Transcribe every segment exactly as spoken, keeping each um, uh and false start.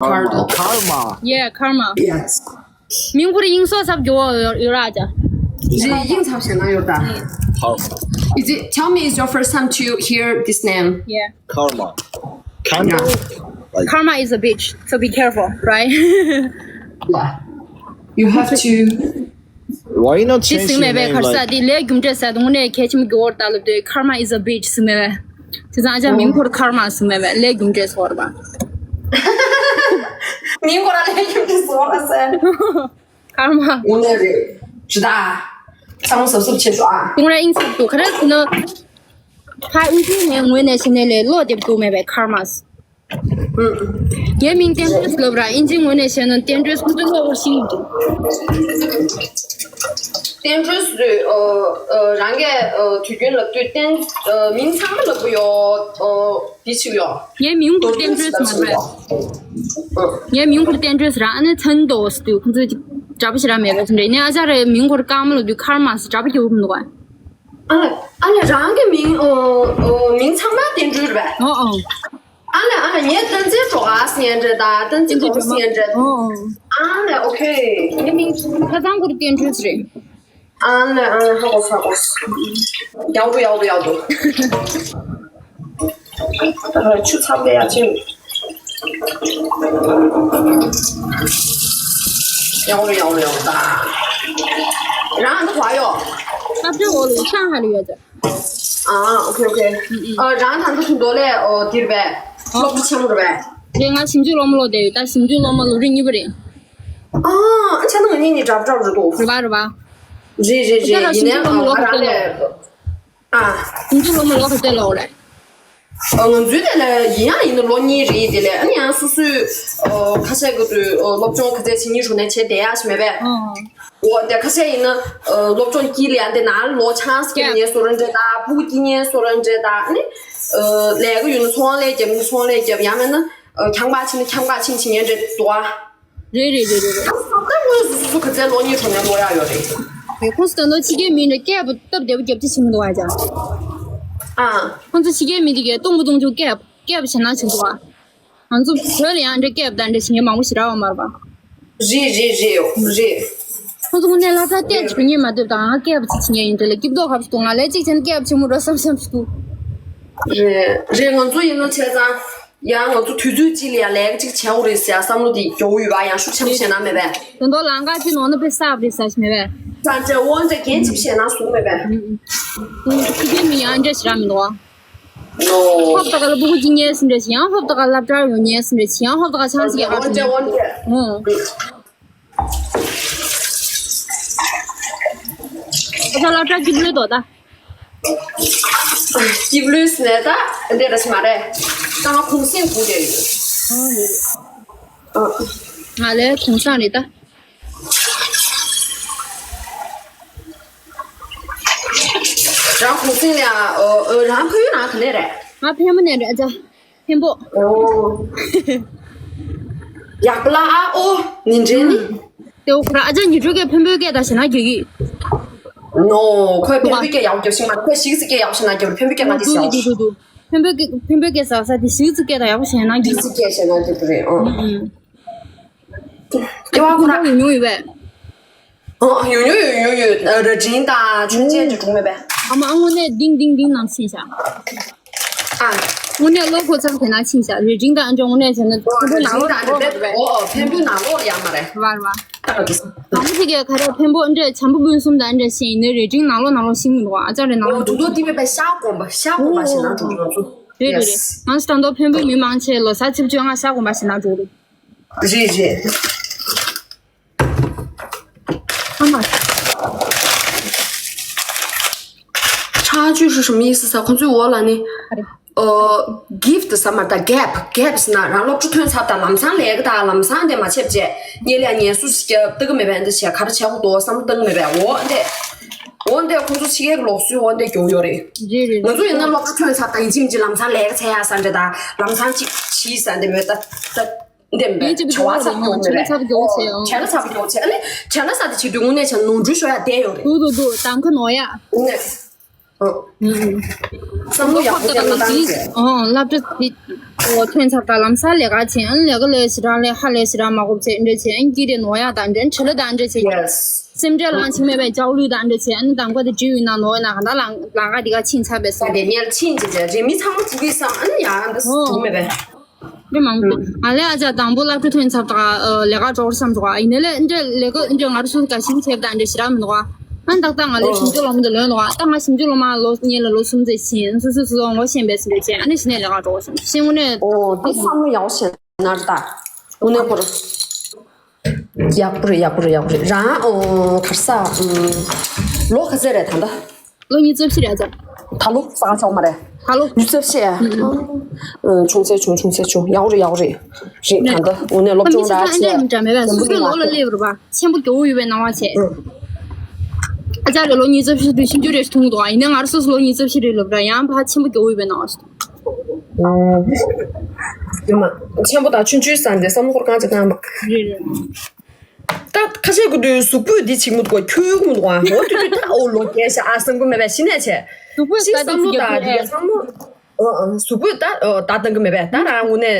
Karma. Karma. Yeah, karma. Yes. མིང་ཁོ་ར་དབྱིངས་སོགས་ཚབ་འགྱོ་ཡོད་ར་ཅག Is it, དབྱིངས་ཚབ་བྱས་ན་ཡོད་ད། Karma. Is it, tell me, is your first time to hear this name? Yeah. Karma. Candle. Like, karma is a bitch, so be careful, right? Yeah. You have to. Why you not change your name? Like, this is my bad. Karma is a bitch, so my bad. དེ་ཙང་ཨ་ཅག་མིང་ཁོ་ར་karma་ཟེར་མེད་པས། ལས་རྒྱུ་འབྲས་ཟེར་བ་རེད་པ། མིང་ཁོ་ར་ལས་རྒྱུ་འབྲས་ཟེར་བ་རེད་ཟེར། karma། དངོས་གནས་རེད། ཇི་ལྟར། ཚང་མ་གཟབ་གཟབ་བྱེད་ཤོག་ཨ། ཁོང་ར་དབྱིངས་ཚབ་འདུག་ག་རེ་ཟེར་ན། ཕ་དབྱིན་ཇིའི་ངོས་ནས་བྱས་ན་ལས་བློ་བདེ་པོ་འདུག་མེད་པས་karma། ངའི་མིང་བསྟན་སྒྲོལ་ལབ་ར། དབྱིན་ཇིའི་ངོས་ནས་བཤད་ན་བསྟན་སྒྲོལ་ཁོང་ཚོས་བློ་བོར་ཤེས་ཀྱི་འདུག་བསྟན་སྒྲོལ་ཟེར་དུས་ཨ་ཨ་རང་གིས་ཨ་དུས་རྒྱུན་ལབ་དུས་བསྟན་ཨ་མིང་ཚང་མ་ལབ་ཀྱི་ཡོད། ཨ་འདི་ཞིག་ཡོད། ངའི་མིང་ཁོ་ར་བསྟན་སྒྲོལ་ཟེར་མ་རེད། ངའི་མིང་ཁོ་ར་བསྟན་སྒྲོལ་ཟེར་ར། ཨ་ནི་ཚན་དོ་ཟེར་དུས་ཁོང་ཚོས་འདྲ་པོ་ཞིག་ར་མེད་པ་ཟེར་རེད། ནས་ཨ་ཅག་རའི་མིང་ཁོ་ར་karma་ལབ་དུས་karma་ཟེར་འདྲ་པོ་རྒྱག་གི་མི་འདུག་ག་ཨ་ལེ་ཨ་ལེ་རང་གི་མིང་ཨོ་ཨོ་མིང་ཚང་མ་བསྟན་སྒྲོལ་རེད་པས། ཨོ་ཨོ། ཨ་ལེ་ཨ་ལེ་ངས་བསྟན་འཛིན་སྒྲོལ་དཀར་ཟེར་མཁན་རེད་ད། བསྟན་འཛིན་སྒྲོལ་མ་ཟེར་མཁན་རེད། ཨོ་ཨོ། ཨ་ལེ་ཨོ་ཁེ། ངའི་མིང་ཁ་སང་ཁོ་ར་བསྟན་སྒྲོལ་རེད། ཨ་ལེ་ཨ་ལེ་ཧ་གོ་ཧ་གོ། ཡག་པོ་ཡག་པོ་ཡག་པོ། ཆུ་ཚ་པོ་ཡག་ཅིང་། ཡག་རུ་ཡག་རུ་ཡག་རུ་ད། རང་འདི་ག་ཡོད། སློབ་གྲྭའི་འོག་ལ་ཡོད། ཧྲང་ཧའེ་ལ་ཡོད་ཅག་ཨ་ཨོ་ཁེ་ཨོ་ཁེ། ཨ་རང་ད་ལྟ་དུ་མདོ་ལས་འོ་འདིར་བས། སློབ་གྲྭ་ཆེན་མོ་རུ་བས། རེད། ང་ཞིབ་འཇུག་སློབ་མ་ལོག་བསྡད་ཡོད། ད་ཞིབ་འཇུག་སློབ་མ་ལོ་རིམ་གཉིས་པ་རེད། ཨ་ཨ་ཆ་ན་ང་གཉིས་གཉིས་འདྲ་འདྲ་རུ་འདུག་རེད་པ་རེད་པ། རེད་རེད་རེད། ཡིན་ནའང་ང་རང་ལས། ཨ། ཁོང་ཚོ་སློབ་མ་ལོ་ག་ཚོད་ལོག་རེད། ཨ་ང་ཚོའི་དེ་ལ་ཡིན་ཡང་ཡིན་ན་ལོ་གཉིས་རེད། དེ་ལས་ཨ་ནི་ཡང་སོ་སོས་ཨ་ཁ་ཤས་ཀྱི་དུས་ཨ་སློབ་སྦྱོང་ག་ཚད་བྱེད་སྙིང་བྲོ་ནས་བྱས་བསྡད་ཡག་ཞིག་མེད་པས། ཨ། འོ་དེ་ཁ་ཤས་ཡིན་ན་ཨ་སློབ་སྦྱོང་དཀྱིལ་ལ་ཡང་དེ་ནང་ལོག་ཆང་ས་སྐྱེལ་མཁན་བཟོ་འདྲ་འདྲ་དང་སྤུ་གུ་སྐྱེལ་མཁན་བཟོ་འདྲ་འདྲ་དང་ཨ་ནི་ཨ་ལས་ཀ་ཡོད་ན་ཚོང་ལས་རྒྱབ་ན་ཚོང་ལས་རྒྱབ། ཡང་མིན་ན་ཨ་ཁྱང་པ་ཕྱིན་ན་ཁྱང་པ་ཕྱིན་བྱེད་མཁན་འདྲ་འདུག་ཨ། རེད་རེད་རེད་རེད་རེད། ད་དངོས་སུ་སོ་སོ་ག་ཚད་ལོ་གཉིས་གྲོངས་ནས་ལོ་ཡག་ཡོད་རེད། རེད། ཁོང་ཚོ་ད་ནོ་ཕྱི་རྒྱལ་མི་འདྲ་སྐད་པོ་སྟབས་བདེ་པོ་རྒྱབ་ཅི་བྱེད་མི་འདུག་ཨ་ཅག་ཨ། ཁོང་ཚོ་ཕྱི་རྒྱལ་མི་དེ་གས་སྟོང་པོ་སྟོང་ཆུ་སྐད་སྐད་པོ་བྱེད་ན་བྱེད་འདུག་ཨ། ང་ཚོ་བོད་ལ་ཡང་འདྲ་སྐད་པོ་དང་འདྲ་བྱེད་མཁན་མང་པོ་ཞིག་རག་པ་མ་རེད་པ། རེད་རེད་རེད་རེད། ཁོང་ཚོ་དངོས་གནས་ལྷ་སར་སྐད་ཅིག་བུ་ཉེས་མ་ཐེབས་དང་ང་སྐད་པོ་ཅིག་བྱེད་མཁན་ཡིན་དེ་ལ་སྐྱིད་མདོག་ཁ་པོ་ཞིག་འདུག་ང་ལས་གཅིག་བྱས་ན་སྐད་པོ་ཆེན་མོ་འགྲོ་བསམ་བསམ་ཞིག་འདུག་རེད་རེད། ང་ཚོ་ཡིན་ན་བྱས་ཙང་། ཡང་ང་ཚོ་དུས་ཚོད་གཅིག་ལ་ཡང་ལས་ཀ་གཅིག་བྱེད་དགོས་རེད་ཟེར་བསམ་བློ་དེ་རྒྱག་གི་ཡོད་པ། ཡང་ཤུགས་ཆེན་པོ་བྱས་ན་མེད་པས། དོན་དག་ལམ་ཁ་གཅིག་ནང་ན་དཔེ་གསར་པ་རེད་ཟེར་གྱི་མེད་པས། ས་འབྲས་དབང་ཆ་རྒྱན་གཅིག་བྱས་ན་བཟུང་མེད་པས། ཁྱི་རྒན་མི་ཡང་འདྲ་ཞིག་རག་མི་འདུག་ཨ། ནོ། ཧོབ་ཏེ་ག་ལ་སྤུ་གུ་སྐྱེ་མཁན་ཟེར་འདྲ་ཞིག་ཡང་ཧོབ་ཏེ་ག་ལ་སློབ་གྲྭར་ཡོང་མཁན་ཟེར་འདྲ་ཞིག་ཡང་ཧོབ་ཏེ་ག་ཆང་ས་རྒྱག་ག་ཟེར་འདྲ། ཨོ། ཨོ་ད་སློབ་གྲྭ་སྐྱིད་པོ་ལོས་འདུག་ད། སྐྱིད་པོ་ལོས་ཟེར་ནས་ད་འདི་འདྲ་ཞིག་མ་རེད། ད་ང་གུང་སེང་སྒུག་བསྡད་ཡོད། ཨོ་ཡོད། ཨོ། ང་ལས་གུང་སེང་རེད་ད། རང་གུང་སེང་ལ་ཨོ་ཨོ་རང་ཕ་ཡུལ་རང་ག་ནས་རེད། ང་འཕན་པོ་ནས་རེད་ཨ་ཅག་འཕན་པོ། ཨོ། ཡག་པོ་ལ་ཨ་ཨོ་ནི་འདྲེ་ནི། དེ་འོ་ཁོ་ར་ཨ་ཅག་ཉི་སྒྲོལ་གྱིས་འཕན་པོའི་སྐད་དང་ཞེ་ན་རྒྱག་གི། ནོ། ཁོས་འཕན་པོའི་སྐད་ཡག་པོ་རྒྱབ་ཤེས་མ། ཁོས་གཞིས་ཀྱི་སྐད་ཡག་པོ་ཤེས་ན་རྒྱབ། འཕན་པོའི་སྐད་ང་འདི་ཞེ་ཡག་ཤེས། འཕན་པོའི་སྐད་འཕན་པོའི་སྐད་ཟ་ས་དེ་གཞིས་ཀྱི་སྐད་དང་ཡག་པོ་ཤེས་ན་རྒྱག་གི། གཞིས་ཀྱི་སྐད་ཤེས་ན་རྒྱབ་རེད། ཨོ། ཨུ་ཨུ། སྐྱེ་བ་ཁོ་ར་ཡོང་ཡོང་ཡོད་པས། ཨོ་ཡོང་ཡོད་ཡོང་ཡོད། ཨ་ར་དྲིན་དང་ཆུན་ཆེན་དེ་གྲུང་མེད་པས། ཨ་མ་ཨ་དངོས་གནས་ལྡིང་ལྡིང་ལྡིང་ནང་ཕྱིན་ཤག་ཨ། དངོས་གནས་བློ་ཁོ་ཚབ་དེ་ན་ཕྱིན་ཤག་རི་དྲིན་དང་ཨ་འདྲ་དངོས་གནས་བྱས་ན་ཁོ་ཚོ་ནང་ལོགས་ནང་ལོགས་རེད་པས། ཨོ་ཨོ་འཕན་པོའི་ནང་ལོགས་ལ་ཡང་མ་རེད། རེད་པ་རེད་པ། ད་ག་དུས་སམ། ནང་པ་དེ་གས་ག་རེ་འཕན་པོ་ཨ་འདྲ་བྱམས་པོ་སྤུན་གསུམ་དང་ཨ་འདྲ་ཤེས་ཡིན་ནའི་རི་དྲིན་ནང་ལོགས་ནང་ལོགས་ཤེས་མི་འདུག་ཨ་ཅག་རེ་ནང་ལོགས་འདུག་དེ་པས་ཤག་དགོན་པ་ཤག་དགོན་པ་ཞིག་ན་འགྲོ་འགྲོ་ཚོ། རེད་རེད་རེད། ཡེས། ང་ཚོ་ད་དུང་འཕན་པོའི་མི་མང་ཆེ་ལོ་གསར་ཚེས་བཅོ་ལྔ་ཤག་དགོན་པ་ཞིག་ན་འགྲོ་རེད། རེད་རེད། ཨ་མ། ཁྱད་ཆོས་ཧྲི་ཧྲི་མི་སི་ས་ཁོང་ཚོའི་འོག་ལ་ནི། ཨ་རེ། ཨོ། gift ཟ་མ་ད་gap gap ཟེར་ན་རང་སློབ་གྲྭ་ཐོན་ཚར་དང་ལམ་སང་ལས་ཀ་དང་ལམ་སང་དེ་མ་བྱེད་བྱས་ཉེ་ལ་ངལ་གསོ་ཞིག་བརྒྱབ་ལྟ་གི་མེད་པ་འདི་བྱས་ག་རེ་བྱས་དགོས་འདུག་བསམ་བློ་བཏང་གི་མེད་པས། འོ་འདི། འོ་འདི་ཁོང་ཚོ་ཕྱི་རྒྱལ་གྱི་ལུགས་སྲོལ་འོ་འདི་རྒྱུགས་ཡོད་རེད། རེད་རེད་རེད། ང་ཚོ་ཡིན་ན་སློབ་གྲྭ་ཐོན་ཚར་དང་ཡིན་གཅིག་མིན་གཅིག་ལམ་སང་ལས་ཀ་བྱེད་ཡག་ས་འདྲ་དང་ལམ་སང་གཅིག་བྱིས་ས་འདི་མོད་ད་ད། འདེམས་པའི་བྱ་བ་ཚབ་མྱོང་མེད་པས། བྱ་ལ་ཚབ་མྱོང་བྱས་ཨང་། བྱ་ལ་ཚབ་མྱོང་བྱས་ཨ་ནི་བྱ་ལ་ཚབ་དེ་བྱེད་དུས་དངོས་གནས་བྱས་ནོར་འཁྲུལ་ཤོར་ཡ་བསྡད་ཡོད་རེད། འདུག་འདུག་འདུག་གདམ་ཁ་ནོར་ཡ། དངོས་གནས། བསམ་བློ་ཡག་པོ་བཏང་ན་བཏང་ཚེ། ཨོ་སློབ་གྲྭ་དེ་ཐོན་ཚར་ད་ལམ་སང་ལས་ཀ་བྱེད། ཨ་ནི་ལས་ཀ་ལས་ཞེ་དྲག་ལས་ཧ་ལས་ཞེ་དྲག་མ་དགོས་ཚེ་འདྲ་བྱེད། ཨ་ནི་སྐྱིད་དེ་ནོར་ཡག་དང་འདྲ་བྱེད་ལ་དང་འདྲ་བྱེད། སེམས་ཁྲལ་ལངས་ཆེ་མེད་པའི་ལྕགས་ལུད་དང་འདྲ་བྱེད། ཨ་ནི་དང་པོ་དེ་འདྲ་ཡིན་ན་ནོར་ཡིན་ན་ག་ད་ལང་ལང་ཀ་དེ་ག་ཕྱིན་ཚར་བས་སོ། དེ་ཉལ་ཕྱིན་ཅི་བྱེད་རེད། མི་ཚང་མ་བྱེད་ཀྱི་བསམ། ཨ་ནི་ཡང་འདི་ཨོ་སུ་མེད་པས། འདི་མང་པོ། ང་ལས་ཨ་ཅག་དང་པོ་སློབ་གྲྭ་ཐོན་ཚར་དང་ལས་ཀ་འགྲོ་བསམ་འདུག་ཨ་ཡིན་ནའི་ལས་འདྲ་ལས་ཀ་འདྲ་ང་རུ་སུ་ག་ཤིང་བྱེད་དང་འདྲ་ཞེ་དྲག་མི་འདུག་ཨ་ནི་ཏག་ཏག་ང་ལས་ཞིབ་འཇུག་སློབ་མ་དེ་ལོན་འདུག་ཨ་ད་ང་ཞིབ་འཇུག་སློབ་མ་ལོ་གཉིས་ལ་ལོ་གསུམ་ཙམ་ཕྱིན། སོ་སོ་སོ་སོ་ངོ་ཤེས་པའི་སེམས་པས་བྱས། ཨ་ནི་གཞི་ནས་ལས་ཀ་འགྲོ་བསམ་ཤེས་དངོས་གནས། ཨོ་དེ་བསམ་བློ་ཡག་པོ་བྱས་ན་རེད་ད། དངོས་གནས་ཁོ་རང་ཡག་པོ་རེད། ཡག་པོ་རེད། ཡག་པོ་རེད། རང་ཨོ་ག་རེ་ཟ། ཨམ། ལོ་ག་ཚོད་རེད་ད་ལྟ། ལོ་ཉི་ཤུ་རྩ་བཞི་རེད་ཨ་ཅག་ད་ལོ་ས་ཆོག་མ་རེད། ད་ལོ། ཉི་ཤུ་རྩ་བཞི་ཨ། ཨུ། ཆུང་ཚེ་ཆུང་ཆུང་ཚེ་ཆུང་། ཡག་པོ་རེད། ཡག་པོ་རེད། རེད་ད་ལྟ་དངོས་གནས་སློབ་སྦྱོང་རག་ཆེ། འདྲ་མེད་པས་སོ་སོའི་ལོ་ལ་སླེབས་རེད་པ། ཆེན་པོ་རྒྱག་གི་ཡོད་པའི་སྣང་བ་བྱས། ཨ་ཅག་ལ་ལོ་ཉི་ཤུ་རྩ་བཞི་དུས་ཞིབ་འཇུག་རེ་ཞིག་ཐུང་འདུག་ཨ་ཡིན་ནའི་ང་རང་སོ་སོ་ལོ་ཉི་ཤུ་རྩ་བཞི་རེད་ལབ་ར་ཡང་ཕར་ཆེན་པོ་རྒྱག་གི་ཡོད་པའི་སྣང་བ་ཞིག་འདུག་ཨོ། ཡོད་མ། ཆེན་པོ་དང་ཆུང་ཆུང་ཟེར་འདི་བསམ་བློ་འཁོར་གང་ཅི་བཏང་མ། རེད་རེད། ད་ཁ་ཤས་ཀྱི་དུས་གཟུགས་པོས་འདི་བྱེད་མི་འདུག་ག་ཁྱོད་ཡོད་མི་འདུག་ག་འོ་དུས་དུས་ད་འོ་ལོ་རྒས་ཤག་ཨ་བསམ་གི་མེད་པས་གཞི་ནས་བྱས། གཟུགས་པོས་ཤི་ད་བསམ་བློ་དང་འདི་ག་བསམ་བློ། ཨ་ཨ་གཟུགས་པོས་ད་ཨ་ད་བཏང་གི་མེད་པས་ད་རང་དངོས་གནས་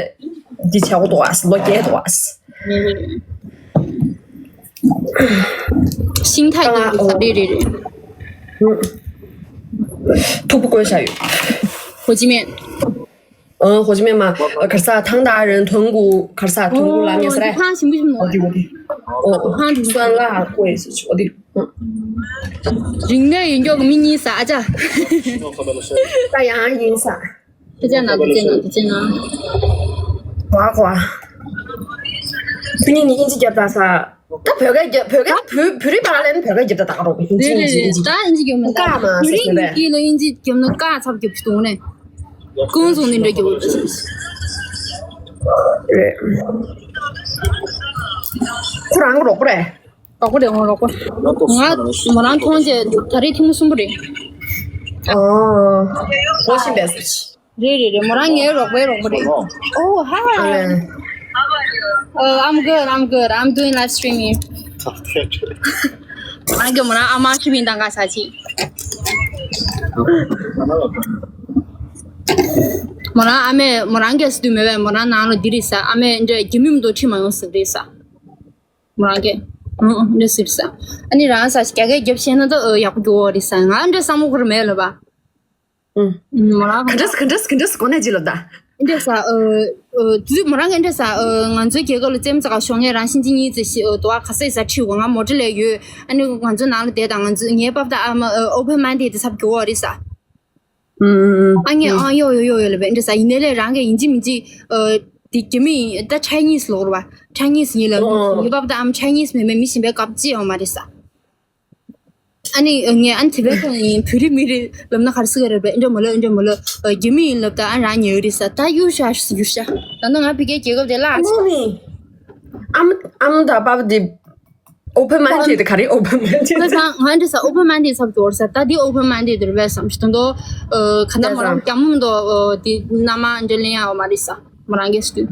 འདི་བྱས་འོ་འདུག་ག་ལོ་རྒས་འདུག་ག་ཤིང་ཐག་གི་ཟ་རེད་རེད་རེད། ཐུག་པོ་བསྐོལ་བཞག་ཡོད། ཧོ་ཅི་མིན། ཨ་ཧོ་ཅི་མིན་མ་གར་ས་ཐང་ད་རན་ཐོན་གུ་གར་ས་ཐོན་གུ་ལ་མེད་ས་རེད། ཐང་ཞིམ་པོ་ཞིམ་ནོ། ཨོ་དེ་ཨོ་དེ་ཨོ་ཐང་དེ་སོན་ལ་ཧ་གོ་ཡེ་སུ་ཆོ་དེ། རིང་ནས་ཡིན་མགྱོགས་མི་གཉིས་ས་ཨ་ཅག་ད་ཡང་ཡིན་ས། དེ་ཅག་ན་དེ་ཅག་ན་དེ་ཅག་ན། ཝ་ཝ། ཁྱོད་གཉིས་ནི་ཨིན་ཇི་རྒྱབ་ད་ས། ད་བོད་སྐད་རྒྱབ་བོད་སྐད་བོད་བོད་རིགས་པ་ལ་ནི་བོད་སྐད་རྒྱབ་ད་ད་ག་རོགས་ཨིན་ཇི་རེད་ཨིན་ཇི་རེད་ཨིན་ཇི། ད་ཨིན་ཇི་རྒྱབ་མི་ད་ཀ་མ་བོད་ཟེར་བྱས་པས། རིགས་ཀྱི་ལ་ཨིན་ཇི་རྒྱབ་ན་ཀ་ཚབ་རྒྱབ་བྱེད་དོང་ནས། ཀུན་སོང་ནི་འདྲ་རྒྱབ་རེད། ཁོ་རང་གི་རོགས་པ་རེད། རོགས་པ་རེད་ངོ་རོགས་པ། ང་མོ་རང་མཐོང་རྗེས་ད་རེས་ཐེངས་མ་གསུམ་པ་རེད། ཨོ། ལོ་ཤིན་པས། རེད་རེད་རེད། མོ་རང་ངའི་རོགས་པའི་རོགས་པ་རེད། Oh, hi. Uh, I'm good, I'm good. I'm doing live streaming. ང་གི་མོ་རང་ཨ་མ་ཤི་བིན་དང་ག་ས་ཅི། མོ་རང་ཨ་མས་མོ་རང་གིས་སུ་དུས་མེད་པས་མོ་རང་ནང་ལ་འདི་རེད་ས། ཨ་མས་འདྲ་རྒྱ་མི་མི་འདུག་ཁྲིད་མ་ཡོང་ཟེར་རེད་ས། མོ་རང་གིས། ཨང་ཨང་འདྲ་ཟེར་ས། ཨ་ནི་རང་ས་ཞིག་རྒྱ་སྐད་རྒྱབ་ཤེས་ན་ད་ཨོ་ཡག་པོ་འགྱོ་རེད་ས། ང་འདྲ་བསམ་བློ་འཁོར་མེད་ལ་བ། ཨུམ། མོ་རང་ག་འདྲ་ག་འདྲ་ག་འདྲ་གོ་གནས་ཅི་ལ་ད། འདྲ་ས་ཨོ་ཨོ་དུས་མོ་རང་གི་འདྲ་ས་ཨོ་ང་ཚོའི་རྒྱལ་ཁབ་ལ་རྩེད་མོ་རྩེ་ག་ཤོག་ངས་རང་བཞིན་གཅིག་གཉིས་ཙི་ཞིག་ཨོ་དུ་བ་ག་ས་ས་ཁྲིད་གོ་ང་མོ་ཊ་ལས་ཡོད། ཨ་ནི་ང་ཚོ་ནང་ལ་བསྡད་དང་ང་ཚོ་ངའི་པབ་ད་ཨ་མ་ཨོ་open minded དེ་ཚབ་འགྱོ་བ་རེད་ས། ཨ་ངས་ཨང་ཡོ་ཡོ་ཡོ་ཡོ་ལ་བས་འདྲ་ས་ཡིན་ནའི་ལས་རང་གི་ཡིན་གཅིག་མིན་གཅིག་ཨ་དེ་རྒྱ་མི་ཡིན་ད་Chinese ལོག་ར་བ། Chinese ཡིན་ལ་ལུག་ཡིན་བབ་ད་ཨམ་Chinese མེད་མེད་མི་གཞན་པའི་སྐབས་ཅི་ཡོང་མ་རེད་ས། ཨ་ནི་ངས་ཨ་ནི་དེ་བས་ཀྱང་ཡིན་བོད་རིགས་མི་རིགས་ལབ་ན་ག་རེ་ཟེར་གི་རེད་བས་འདྲ་མ་ལོ་འདྲ་མ་ལོ་རྒྱ་མི་ཡིན་ལབ་ད་ཨ་རང་ཉལ་གི་རེད་ས། ད་གཡུག་ཤ་གཡུག་ཤ། ད་ནི་ང་ཕ་གིའི་རྒྱལ་ཁབ་དེ་བརླག་ཨ་ནི་ཨམ་ཨམ་ད་བབ་དེ། Open minded ག་རེ་open minded ད་ང་ང་འདྲ་ས་open minded ཚབ་འགྱོར་ས་ད་འདི་open minded རེད་བས་བསམ་ཞིག་དོན་དོ། ཨ་ག་ན་མོ་རང་རྒྱ་མོ་མི་འདུག་འདི་མནའ་མ་འདྲ་ལེན་ཡག་མ་རེད་ས་མོ་རང་གིས་སུ།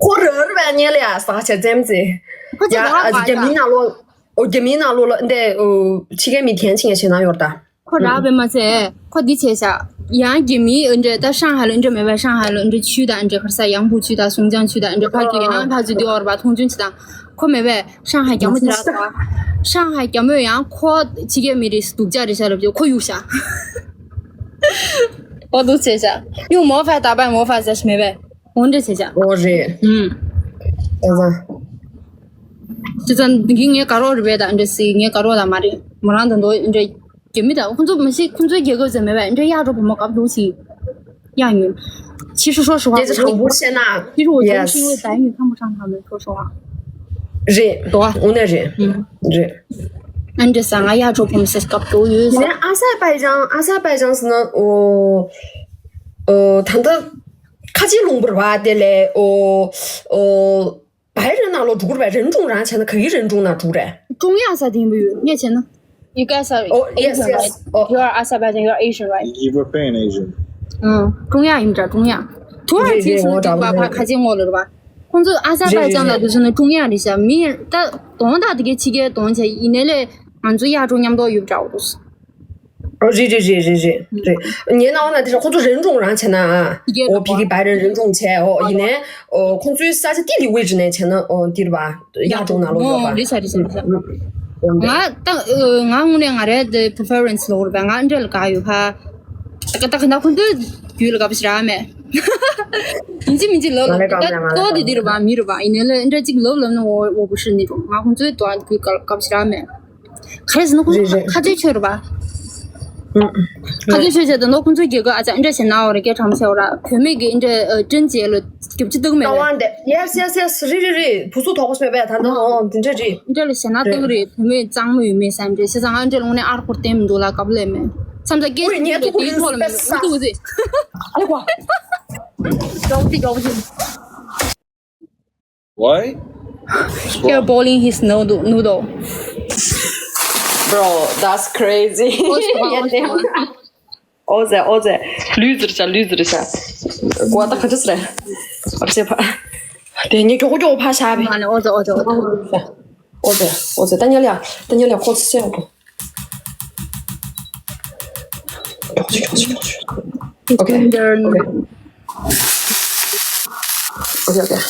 ཁོ་རོ་རུ་བས་ཉལ་ཡ་ས་ཆ་ཙེམ་ཙེ། ཁོ་ཡ་ཨ་རྒྱ་མི་ནང་ལོགས་ཨོ་རྒྱ་མི་ནང་ལོགས་ལ་འདི་ཨོ་ཕྱི་རྒྱལ་མི་ཐན་ཆིང་ཡ་ཆེ་ན་ཡོར་ད། ཁོ་རག་པས་མ་ཚད། ཁོ་འདི་བྱས་ཤག་ཡང་རྒྱ་མིའི་འདྲ་ད་ཧྲང་ཧའེ་ལ་འདྲ་མེད་པ་ཧྲང་ཧའེ་ལ་འདྲ་ཆུ་དང་འདྲ་ག་ས་ཡང་བུ་ཆུ་དང་སུང་ཅང་ཆུ་དང་འདྲ་ཕར་ཚུར་ཡང་ཕར་ཚུར་འདི་འོར་བ་མཐོང་ཆུང་ཆུ་དང་ཁོ་མེད་པས་ཧྲང་ཧའེ་རྒྱ་མོ་ཅི་རག་ད་ཧྲང་ཧའེ་རྒྱ་མོས་ཡང་ཁོ་ཕྱི་རྒྱལ་མི་རེད་སྡུག་ཅག་རེད་ཤག་ལབ་ཀྱི་ཁོ་གཡུག་ཤག་འོ་འདུག་བྱས་ཤག་གཡུག་མོ་ཕ་ད་པ་མོ་ཕ་ཟེར་ཞིག་མེད་པས་འོ་འདྲ་བྱས་ཤག་འོ་རེད། ཨུམ། ཨ་ཙང་། ཅི་ཙང་འདི་ངའི་དགའ་རོགས་རེད་པས་ད་འདྲ་སི་ངའི་དགའ་རོགས་ད་མ་རེད་མོ་རང་ད་འདོ་འདྲ། རྒྱ་མི་དང་ཁོང་ཚོ་མ་གཞི་ཁོང་ཚོའི་རྒྱལ་ཁབ་ཟེར་མེད་པས་འདྲ་གཡག་འགྲོ་བུ་མོ་སྐབས་འདུག་ཅིག་གཡག་ཉོས། ཕྱི་ཧྲུ་ཧྲོ་ཧྲུ་བ་སྐད་ཆ་དྲང་པོ་བཤད་ན་ཕྱི་ཧྲུ་ཧྲོ་ཧྲུ་ཧྲུ་ད་ཡིན་ཁམ་བུ་ཧྲང་ཧྲང་མེད་ཧྲོ་ཧྲོ་བ། རེད། དོ་བ། དངོས་གནས་རེད། རེད། ཨ་འདྲ་ས་ང་གཡག་འགྲོ་བུ་མོ་ཟེར་སྐབས་འདུག་ཡོད་ས། ཨ་ས་པའི་ཅང་ཨ་ས་པའི་ཅང་ཟེར་ན་ཨོ། ཨོ་ད་ལྟ་ཁ་ཆེ་ལུང་པར་བ་དེ་ལས་ཨོ། ཨོ། བའི་རེ་ནང་ལོ་འགྲོ་གི་རེད་པས། རེན་ཀྲུང་རང་བྱས་ན་ག་གི་རེན་ཀྲུང་ནང་འགྲོ་གི་རེད། ཀྲུང་དབྱང་ས་དེ་ཡིན་པ་ཡོད་ངས་བྱས་ན། You guys are Oh, yes, Asian, yes. Right? Oh. You are Azerbaijan, you are Asian, right? European Asian. ཨང་། ཀྲུང་དབྱང་ཡིན་འདྲ་ཀྲུང་དབྱང་། ཐུ་ཧ་རེད་ཅིག་རེད་སུ་ངོ་འདི་འདྲ་བ་བ་རེད། ཁ་ཆེ་ངོ་ལོ་རེད་བ། ཁོང་ཚོ་ཨ་ཟ་རེད་པ་རེད། ཅང་ལ་དུ་སོང་ན་ཀྲུང་དབྱང་རེད་ཤག་མི་ད་གདོང་དག་དེ་གའི་ཕྱི་རྒྱལ་གདོང་བྱས་ཡིན་ནའི་ལས་ང་ཚོ་གཡག་གྲོགས་མཉམ་དུ་ཡོད་འདྲ་བོ་འདུག་ཨོ་རེད་རེད་རེད་རེད་རེད་རེད། ཉན་ན་འོ་ན་དེ་ཁོང་ཚོ་རེན་ཀྲུང་རང་བྱས་ན་ཨ། ཕི་གེ་ཨོ་ཕི་གེ་བྷའི་རན་རེན་ཀྲུང་བྱས་ཨོ་ཡིན་ནའི་ཨོ་ཁོང་ཚོའི་ས་ཆ་ཏི་ལི་ཝེ་ཇི་ནས་བྱས་ན་ཨོ་འདིར་བ་གཡག་གྲོགས་ནང་ལོགས་ཡོད་པ། རེད་ཤག་རེད་ཤག་རེད་ཤག་ང་ད་ང་དངོས་གནས་ང་རའི་preference་ལོག་རེད་པ། ང་འདྲ་ལ་དགའ་ཡོད་ཕ། ད་ད་ཁ་ན་ཁོང་ཚོའི་རྒྱུད་ལ་དགའ་པོ་ཞིག་རག་མེད། ཡིན་གཅིག་མིན་གཅིག་ལོ་ལ་ང་ལས་དགའ་ད་མོ་ཡང་ང་ལྟོ་ལས་དེ་དགའ་དེ་རུ་བ་མི་རུ་བ་ཡིན་ནའི་ལ་འདྲ་གཅིག་ལོབ་ལོབ་ན་འོ་འོ་བུ་ཧྲི་ནི་རུ་ང་ཁོང་ཚོའི་དོ་རྒྱུད་དགའ་དགའ་པོ་ཞིག་རག་མེད། ག་རེ་ཟེར་ན་ཁོང་ཚོ་རེད་རེད། ཁ་ཆོས་ཆོས་རུ་བ། ཁ་ཆོས་ཆོས་བྱས་ད་ནོ་ཁོང་ཚོའི་རྒྱལ་ཁབ་ཨ་ཅག་འདྲ་བྱས་ན་འོ་རེད་སྐད་གྲམ་ཟེར་བ་ར་བུད་མེད་ཀྱི་འདྲ་ཨ་ཀྲིན་ཅེ་ལ་རྒྱབ་ཅི་སྟག་མེད་ལ། ཀ་ཝང་དེ་yes yes yes རི་རི་རི་བུ་སུ་ཐོག་པ་སྨད་པས་ད་ནོ་འོ་འདི་འདྲ་རི། འདྲ་ལ་བྱས་ན་སྟག་རེད། བུད་མེད་གཙང་མ་ཡོད་མེད་བསམ་འདྲ་བྱས་ཙང་ང་འདྲ་ལ་དངོས་གནས་ཨར་ཁོར་བསྟན་མི་འདུག་ལ་དགའ་པོ་ལས་མེད་བསམ་ཙང་སྐད་ཆ་འདི་ཐོག་ལ་མི་འདུག་འདུག་ཟེ། ཨ་ལེ་ཀོ། ཇོག་ཅི་ཇོག་ཅི། Why? Here boiling his noodle. Noodle. Bro, that's crazy. ཨོ་ཟེ་ཨོ་ཟེ། ལུས་ཟེར་བྱ་ལུས་ཟེར་བྱ། ཀོ་ད་ཁ་ཅི་སེ་རེད། ཨ་ཅེ་ཕ། དེ་ངས་མགྱོགས་མགྱོགས་ཕ་ཤ་བེ། ཨོ་ཟེ་ཨོ་ཟེ་ཨོ་ཟེ། ཨོ་ཟེ་ཨོ་ཟེ། ད་ཉལ་ཡ་ད་ཉལ་ཡ་ཁོ་སེ་ཡོང་གོ། Okay. Okay. Okay, okay.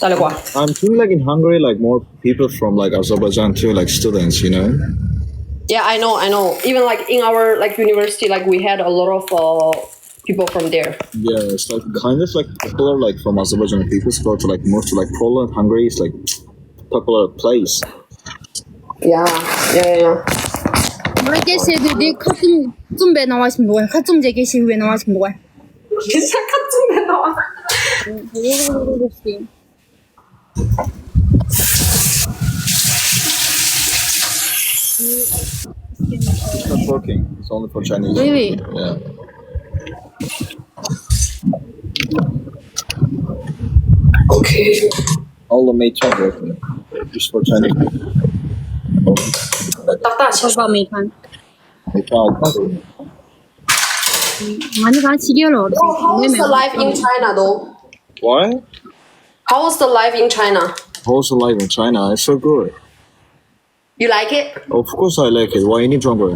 Dale, go on. I'm feeling like in Hungary, like more people from like Azerbaijan too, like students, you know? Yeah, I know, I know. Even like in our like university, like we had a lot of uh, people from there. Yeah, it's like kind of like people are like from Azerbaijan, people go to like move to like Poland, Hungary is like popular place. Yeah, yeah, yeah, yeah. ང་སྐད་བཤད་དུས་འདི་ཁ་བཙུམ་བཙུམ་པའི་སྣང་བ་ཞིག་འདུག་ག་ཁ་བཙུམ་བྱས་སྐད་བཤད་ཡོད་པའི་སྣང་བ་ཞིག་འདུག་ག་ཁ་བཙུམ་པའི་སྣང་བ། It's not working. It's only for Chinese. Really? Yeah. Okay. All the mates are working. Just for Chinese. ཏག་ཏག་ཆགས་པ་མེད་མཁན། Mates are working. ང་ནི་གང་ཕྱི་རྒྱལ་ལ་འོར། Bro, how was the life in China though? What? How was the life in China? How was the life in China? It's so good. You like it? Of course I like it. Why you need to go?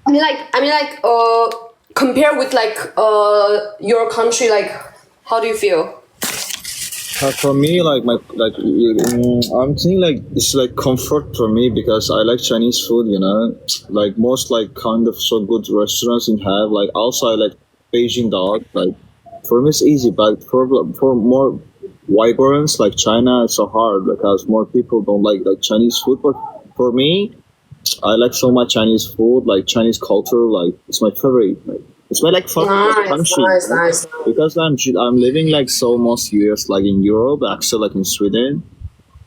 I mean, like, I mean, like, uh, compare with like, uh, your country, like, how do you feel? Uh, for me, like my like, mm, I'm thinking like it's like comfort for me because I like Chinese food. You know, like most like kind of so good restaurants in have like also I like Beijing dog. Like for me, it's easy, but for for more migrants like China, it's so hard because more people don't like like Chinese food. But for me, I like so much Chinese food, like Chinese culture, like it's my favorite. Like it's my like favorite Nice, country. Nice, nice. Because I'm I'm living like so most years like in Europe, actually like in Sweden.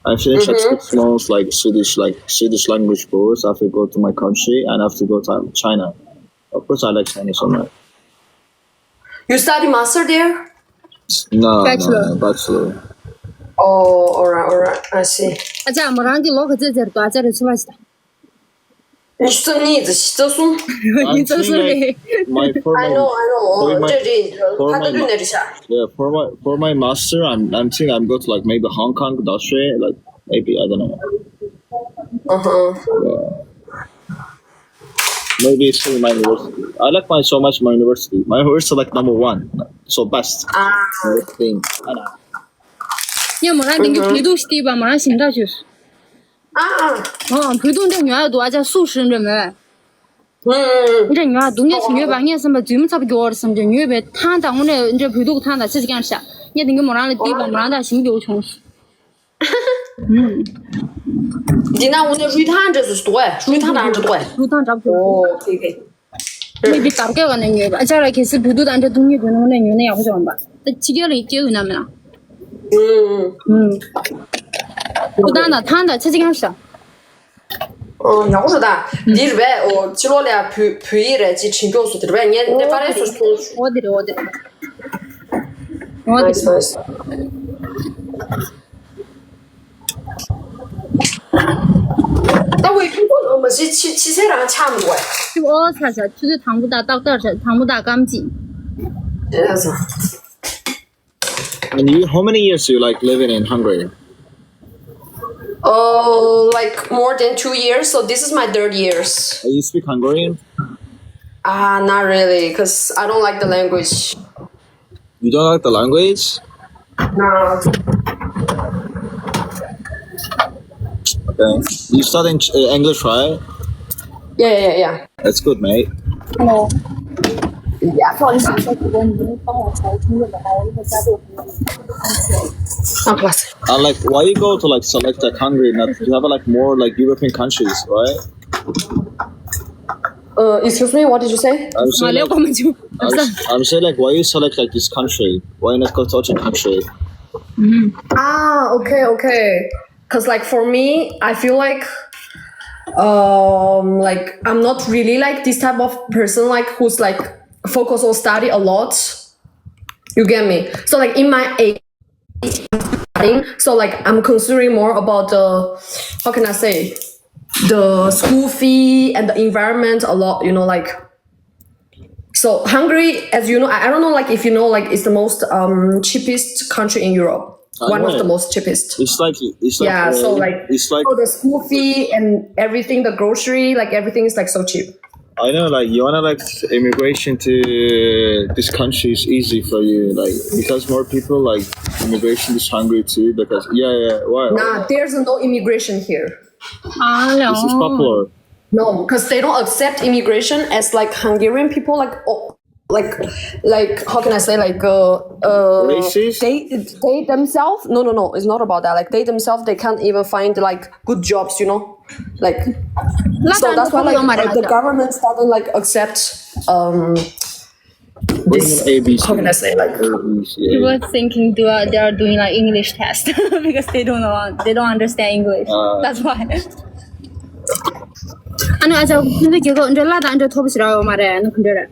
I finished like six months like Swedish like Swedish language course. I have to go to my country and I have to go to China. Of course, I like China so much. You study master there? No, no, Bachelor. No, bachelor. Oh, alright, alright. I see. ཨ་ཅག་མོ་རང་གི་ལོ་ག་ཚོད་ཟེར་དུ་ཨ་ཅག་རེ་ཚུ་བ་ཞིག་ཉི་ཤུ་རྩ་གཉིས་དང་ཉི་ཤུ་རྩ་གསུམ། ཉི་ཤུ་རྩ་གསུམ་རེད། My for I my know, I know. for my འདྲ་རེད། for ཕ་my ད་དུས་ནས་རེད་ཤག yeah for my for my master, I'm I'm thinking I'm going to like maybe Hong Kong, Australia, like maybe I don't know. Uh-huh. Yeah. Maybe it's still my university. I like my so much my university. My university like number one. So best. Ah. Thing. ཡ་མོ་རང་དེང་གི་བོད་ཐུག་སྟེ་པ་མོ་རང་ཞིང་ཁྲག་བཅུ། ཨ་ཨ། ཨ་བོད་ཐུག་འདྲ་ཉོ་ཡ་འདུག་ཨ་ཅག་སུ་ཧྲི་འདྲ་མེད། ཨུ་ཨུ། འདྲ་ཉོ་ཡ་འདུག་ངས་ཞིག་ཉོས་པ་ངས་བསམ་པ་རྫུན་མ་ཚ་པོ་རྒྱོ་བར་བསམ་འདྲ་ཉོས་པའི་ཐང་དང་དངོས་གནས་འདྲ་བོད་ཐུག་ཐང་དང་ཆ་ཅིག་ཀྱང་ཤ། ངས་དེང་གི་མོ་རང་ལ་བལྟས་པ་མོ་རང་དང་ཞིང་རྒྱོ་བྱུང་། འདི་ན་འོ་ན་རུས་ཐང་འདྲ་སུ་ཞིག་འདུག་གས། རུས་ཐང་འདྲ་འདྲ་འདུག་གས། རུས་ཐང་འདྲ་འདུག་ཨོ་ཁེ་ཁེ། མི་འདི་དར་གོས་ག་ནས་ཉོས་པ་ཨ་ཅག་ལ་གལ་སྲིད་བོད་ཐུག་དང་འདྲ་འདུག་ཉེ་དུ་ནང་ནས་ཉོས་ན་ཡག་པོ་ཅིག་འོང་པ། ད་ཕྱི་རྒྱལ་ལ་སྐྱེ་ཡོད་ན་མེད་ན། ཨུམ། ཁུ་ཐང་དང་ཐང་དང་ཆ་གཅིག་ཡང་ཤ། ཨོ་ཡག་པོ་རེད་ད། འདི་རེད་པས། ཨོ་ཕྱི་ལོགས་ལ་ཡ་བོད་བོད་ཡིག་རེད་ཅེས་བྲིས་མགྱོགས་སུ་དེ་རེད་པས། ངས་ངས་ཕ་རན་སུ་ཐོངས། ཨོ་དེ་རེད་ཨོ་དེ་རེད། ཨོ་དེ་རེད། ནའིས་ནའིས། ད་འོས་ཁྱོད་ཚོ་ལོ་མ་གཞི་ཕྱི་ཕྱི་ཚེ་རང་ཆགས་མི་འདུག་གས། ཁྱོད་ཨོ་ཚ་ཚ་ཆུ་ཚོད་དང་པོ་དང་ཏག་ཏག་ཆ་དང་པོ་དང་སྐམ་ཅིག་ཨེ་ཚ། And you, how many years you like living in Hungary? Oh, like more than two years. So this is my third years. Uh, You speak Hungarian? Ah, not really, cause I don't like the language. You don't like the language? No. Okay. You studying uh, English, right? Yeah, yeah, yeah. That's good, mate. No. Yeah, for 啊，不是。 And like, why you go to like select a country? Not you have like more like European countries, right? Uh, excuse me, what did you say? I'm saying, like, 我们就 I'm, I'm saying like, why you select like this country? Why not go to other country? Ah, okay, okay. Cause like for me, I feel like um like I'm not really like this type of person like who's like focus on study a lot. You get me? So like in my age, studying, so like I'm considering more about the, how can I say, the school fee and the environment a lot. You know, like so Hungary, as you know, I, I don't know, like if you know, like it's the most um cheapest country in Europe. I One of know. The most cheapest. It's like it's like Yeah, uh, so like it's like for the school fee and everything, the grocery, like everything is like so cheap. I know, like you wanna like immigration to this country is easy for you, like because more people like immigration is hungry too. Because yeah, yeah, why? Nah, there's no immigration here. 啊， This is popular. No, because they don't accept immigration as like Hungarian people, like oh, like like how can I say, like uh, uh Racist? They they themselves, no, no, no, it's not about that. Like they themselves, they can't even find like good jobs, you know, like so that's why like uh, the government doesn't like accept um this, A B C. How can I say, like A B C. People thinking they are, they are doing like English test because they don't know, they don't understand English. Uh, That's why. ཨ་ནི་ཨ་ཅག་ཁྱོད་ཚོ་རྒྱལ་ཁབ་འདྲ་ལ་དང་འདྲ་ཐོབ་ཞིག་ར་ཡོད་མ་རེད། ཨ་ནི་ག་འདྲ་རེད།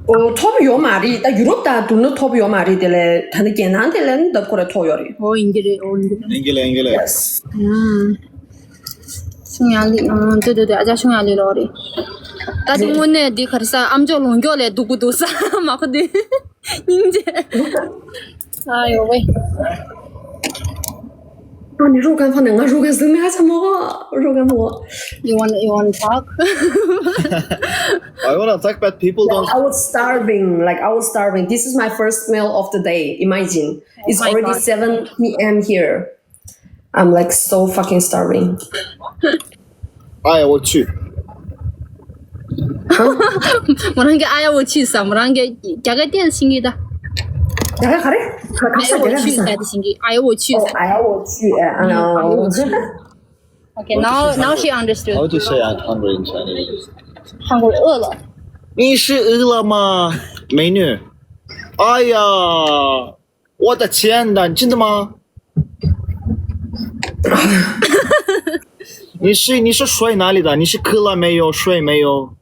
ཨོ་ཐོབ་ཡོད་མ་རེད། ད་ཡུ་རོབ་དང་བསྡུར་ན་ཐོབ་ཡོད་མ་རེད། དེ་ལས་ད་ནི་རྒྱལ་ནང་དེ་ལས་ནི་ལྡབ་སྐོར་རེ་ཐོབ་ཡོད་རེད། ཨོ་ཡིན་གྱི་རེད། ཨོ་ཡིན་གྱི་རེད། English, English. Yes. ཨང་། ཤུང་ཡང་ལི། ཨང་། དེ་དེ་དེ་ཨ་ཅག་ཤུང་ཡང་ལི་ལོ་རེད། ད་དེ་དངོས་གནས་འདི་ག་རེ་ཟ། ཨམ་ཅོག་ལོང་ཀྱོག་ལས་སྡུག་པོ་འདུག་ས། མ་ཁོ་དེ་སྙིང་རྗེ། ཨ་ཡོ་ཝེ། ཨ་ནི་རོ་གན་ཁ་ནས་ང་རོ་གན་ཟིན་ནས་ཧ་ཅང་མོ། རོ་གན་མོ། You want, you want to talk? I wanna talk, but people don't. I was starving. Like I was starving. This is my first meal of the day. Imagine. It's my already God. seven p.m. here. I'm like so fucking starving. I will too. མོ་རང་གི་ཨ་ཡ་འོ་ཆི་ས། མོ་རང་གི་རྒྱ་གར་ཏན་ཤིང་གི་ད། རྒྱ་གར་ག་རེ། ག་ག་ས་རྒྱ་གར་ག་ས། 爱我去啥的心机，爱我去 Oh,啥。 I will chew. Uh, I will uh, chew. Okay, now, now she understood. How to say I'm hungry in Chinese? 韩国人饿了。你是饿了吗，美女？哎呀，我的天哪，真的吗？你是你是睡哪里的？你是渴了没有？睡没有？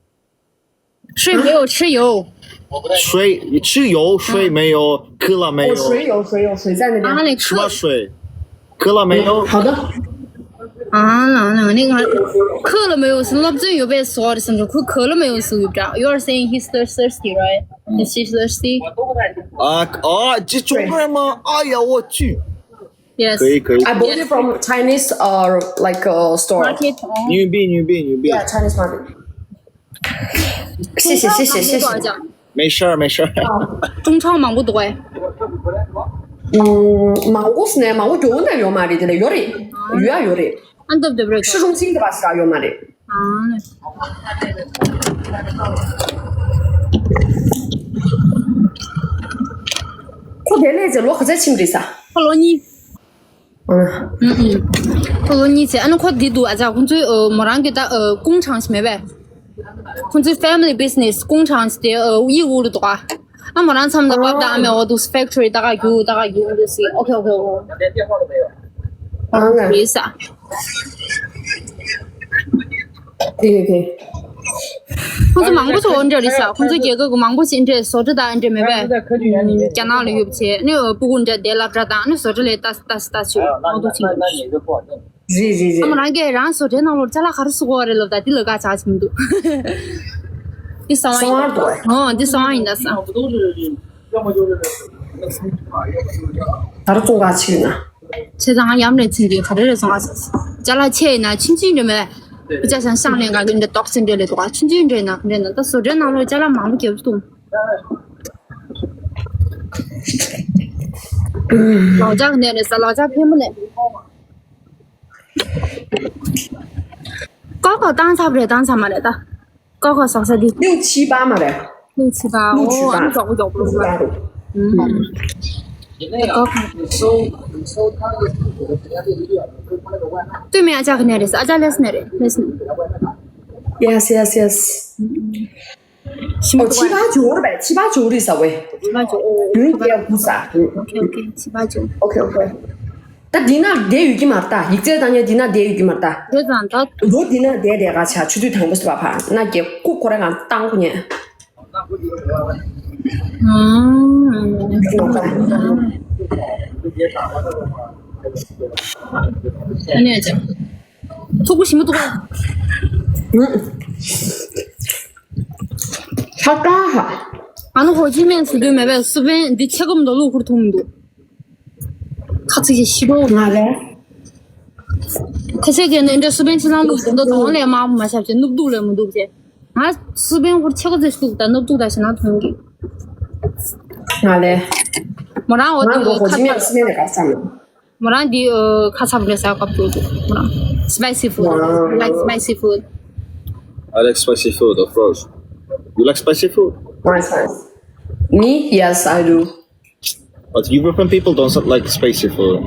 睡没有吃油。睡吃有睡没有？渴了没有？我水有水有水在那边。啊，那什么水？渴了没有？好的。啊，那那那个渴了没有？是老真有被说的，是不是？渴渴了没有？是不是？You are saying he's thir- thirsty, right? Is she thirsty? 啊啊，这中国人吗？哎呀，我去！ Yes. 可以可以。 I bought it from Chinese uh like uh, store. Market. 哦。 牛逼牛逼牛逼！ Yeah, Chinese market. 谢谢谢谢谢谢。没事儿没事儿。 中超忙不多哎。 ཨུམ། མང་པོ་ཟེར་ནས་མང་པོ་མགྱོགས་པོ་ནས་ཡོད་མ་རེད། དེ་ལས་ཡོད་རེད། ཡོད་ཡ་ཡོད་རེད། ཨ་འདབ་འདབ་རེད། 市中心དེ་པ་ཟེར་ཡོད་མ་རེད། 啊。 ཁོ་དེ་ལས་ཚེ་ལོ་ག་ཚད་ཕྱིན་རེད་ས། 克罗尼。 ཨ། 嗯嗯。克罗尼姐，ཨ་ནི་ཁོ་འདི་འདུག་ཨ་ཅག་ཁོང་ཚོའི་ཨ་མོ་རང་གི་ད་ཨ་工厂ཞིག་མེད་པས། ཁོང་ཚོའི་family business工厂ཞིག་དེ་ཨ་义乌ལ་འདུག་ཨ། ཨ་མོ་རང་མཚམས་ལ་བབ་ད་ཨ་མའི་འོ་འདུག factory ད་ག་རྒྱུག་ད་ག་རྒྱུག་འདུག་སི། ཨོ་ཁེ་ཨོ་ཁེ་ཨོ་ཁེ། 啊，那 རེད་ས། 对对对。 ཁོང་ཚོ་མང་པོ་ཞིག་འོ་འདྲ་རེད་ས། ཁོང་ཚོ་རྒྱལ་ཁབ་ཀྱི་མང་པོ་ཞིག་འདྲ་བཟོ་གྲྭ་དང་འདྲ་མེད་པས། རྒྱ་ནག་ལ་ཡོད་པ་བྱས་ནས་སྤུ་གུ་འདྲ་དེ་སློབ་གྲྭ་དང་ནི་བཟོ་གྲྭ་ལས་ལྟ་ལྟ་ལྟ་ཆུ་མང་པོ་ཞིག་འདུག་རེད་རེད་ཨ་མ་རེད། རང་གིས་རང་བཟོ་གྲྭའི་ནང་ལོགས་ཅ་ལག་ག་རེ་བཟོ་དགོས་རེད་ལབ་ད་འདི་ལ་དགའ་ཆགས་ཀྱི་མི་འདུག་འདི་གསང་བ་ཡིན་ད། ཨོ་འདི་གསང་བ་ཡིན་ད་ས། ད་རུང་བཙོང་ག་ཕྱིན་ན། བྱས་ཙང་ང་ཡམ་རེ་ཚིན་གྱི་ག་རེ་རེ་སོང་ཨ། ཅ་ལག་ཆེ་ཡིན་ན་ཆུང་ཆུང་འདྲ་མེད། ཅ་ཤང་ཤང་ལེན་ག་གི་འདྲ་ཏོག་ཙེ་འདྲ་ལས་ཏོག་ཆུང་ཆུང་འདྲ་ན་འདྲ་ན་ད་བཟོ་གྲྭའི་ནང་ལོགས་ཅ་ལག་མང་པོ་རྒྱབ་བཏུང་། ལོ་ཇག་ནས་རེད་ས་ལོ་ཇག་ཕན་པོ་ནས། ཀོ་ཀོ་བཏང་ཚར་རེད་བཏང་ཚར་མ་རེད་ད། ཀོ་ཀོ་ཟག་ས་འདི། ལུག་ཕྱི་པ་མ་རེད། ལུག་ཕྱི་པ། ལུག་ཕྱི་པ། ཨོ་ཨ་མི་མགྱོགས་པོ་མགྱོགས་པོ་ལུག་ལུག་པ་རེད། ཀོ་ཀོ། སྟོད་སྨད་ཨ་ཅག་གི་ནས་རེད་ཨ་ཅག་ལས་ནས་རེད་ལས་ནས། Yes, yes, yes. ཞིམ་ཨོ་པོ་ཕྱི་པ་འབྱོར་བས་ཕྱི་པ་འབྱོར་རེད་ཟ་བས། ཕྱི་པ་འབྱོར་ཨོ་ཡུན་ཕྱི་པ་རྒྱག་དགུ་ཟ། ཨོ་ཁེ་ཨོ་ཁེ་ཕྱི་པ་འབྱོར། ཨོ་ཁེ་ཨོ་ཁེ། ད་འདི་ན་བསྡད་ཡོད་ཀྱི་མ་རེད་ད། ཡིག་ཚད་བཏང་ཡ་འདི་ན་བསྡད་ཡོད་ཀྱི་མ་རེད་ད། རེད་ཙང་ད། ལོ་འདི་ན་བསྡད་བསྡད་ག་ཆ་ཆུ་དུས་དང་པོ་ཟེར་བ་ཕ་ན་རྒྱལ་ཁུག་ཁོ་ར་གང་བཏང་ཁོ་ཉན། ཨ་ནི་ཨ་ཅག་ཐུག་པོ་ཞིམ་པོ་འདུག་ག་ཧ་ཀ་ཧ། ཨ་ནི་ཧོ་ཅི་མེན་སུ་དུས་མེད་པས་སུ་པན་འདི་ཆེ་གོམ་འདོ་ལུག་ཁུར་ཐུང་འདུག་ཁ་ཚིག་ཅིག་ཤི་རོ། ང་རེད། ཁ་ཤས་ཀྱིས་ནི་འདྲ་སུ་པན་ཆེ་ཚང་ལུག་དེ་འདྲ་གདོང་ལས་དམར་པོ་མ་ཆགས་ཅེས་ནུབ་དུག་ལས་མི་འདུག་ཅེས། ང་སུ་པན་ཧུར་ཆེ་གོ་ཚེ་ཤུགས་དང་ནུབ་དུག་དང་ཞེ་ན་ཐོན་གི་ང་ལས། མོ་རང་འོ་ང་དེ་གོ་ཁ་ཅི་མེད་ཚ་སུ་པན་ལས་ག་ས་མེད། མོ་རང་འདི་ཁ་ཚ་བོ་ལས་ཟ་དགོས་འདུག་མོ་རང་spicy food. Wow. I like spicy food. I like spicy food, of course. You like spicy food? Nice, nice. Me? Yes, I do. But European people don't like spicy food.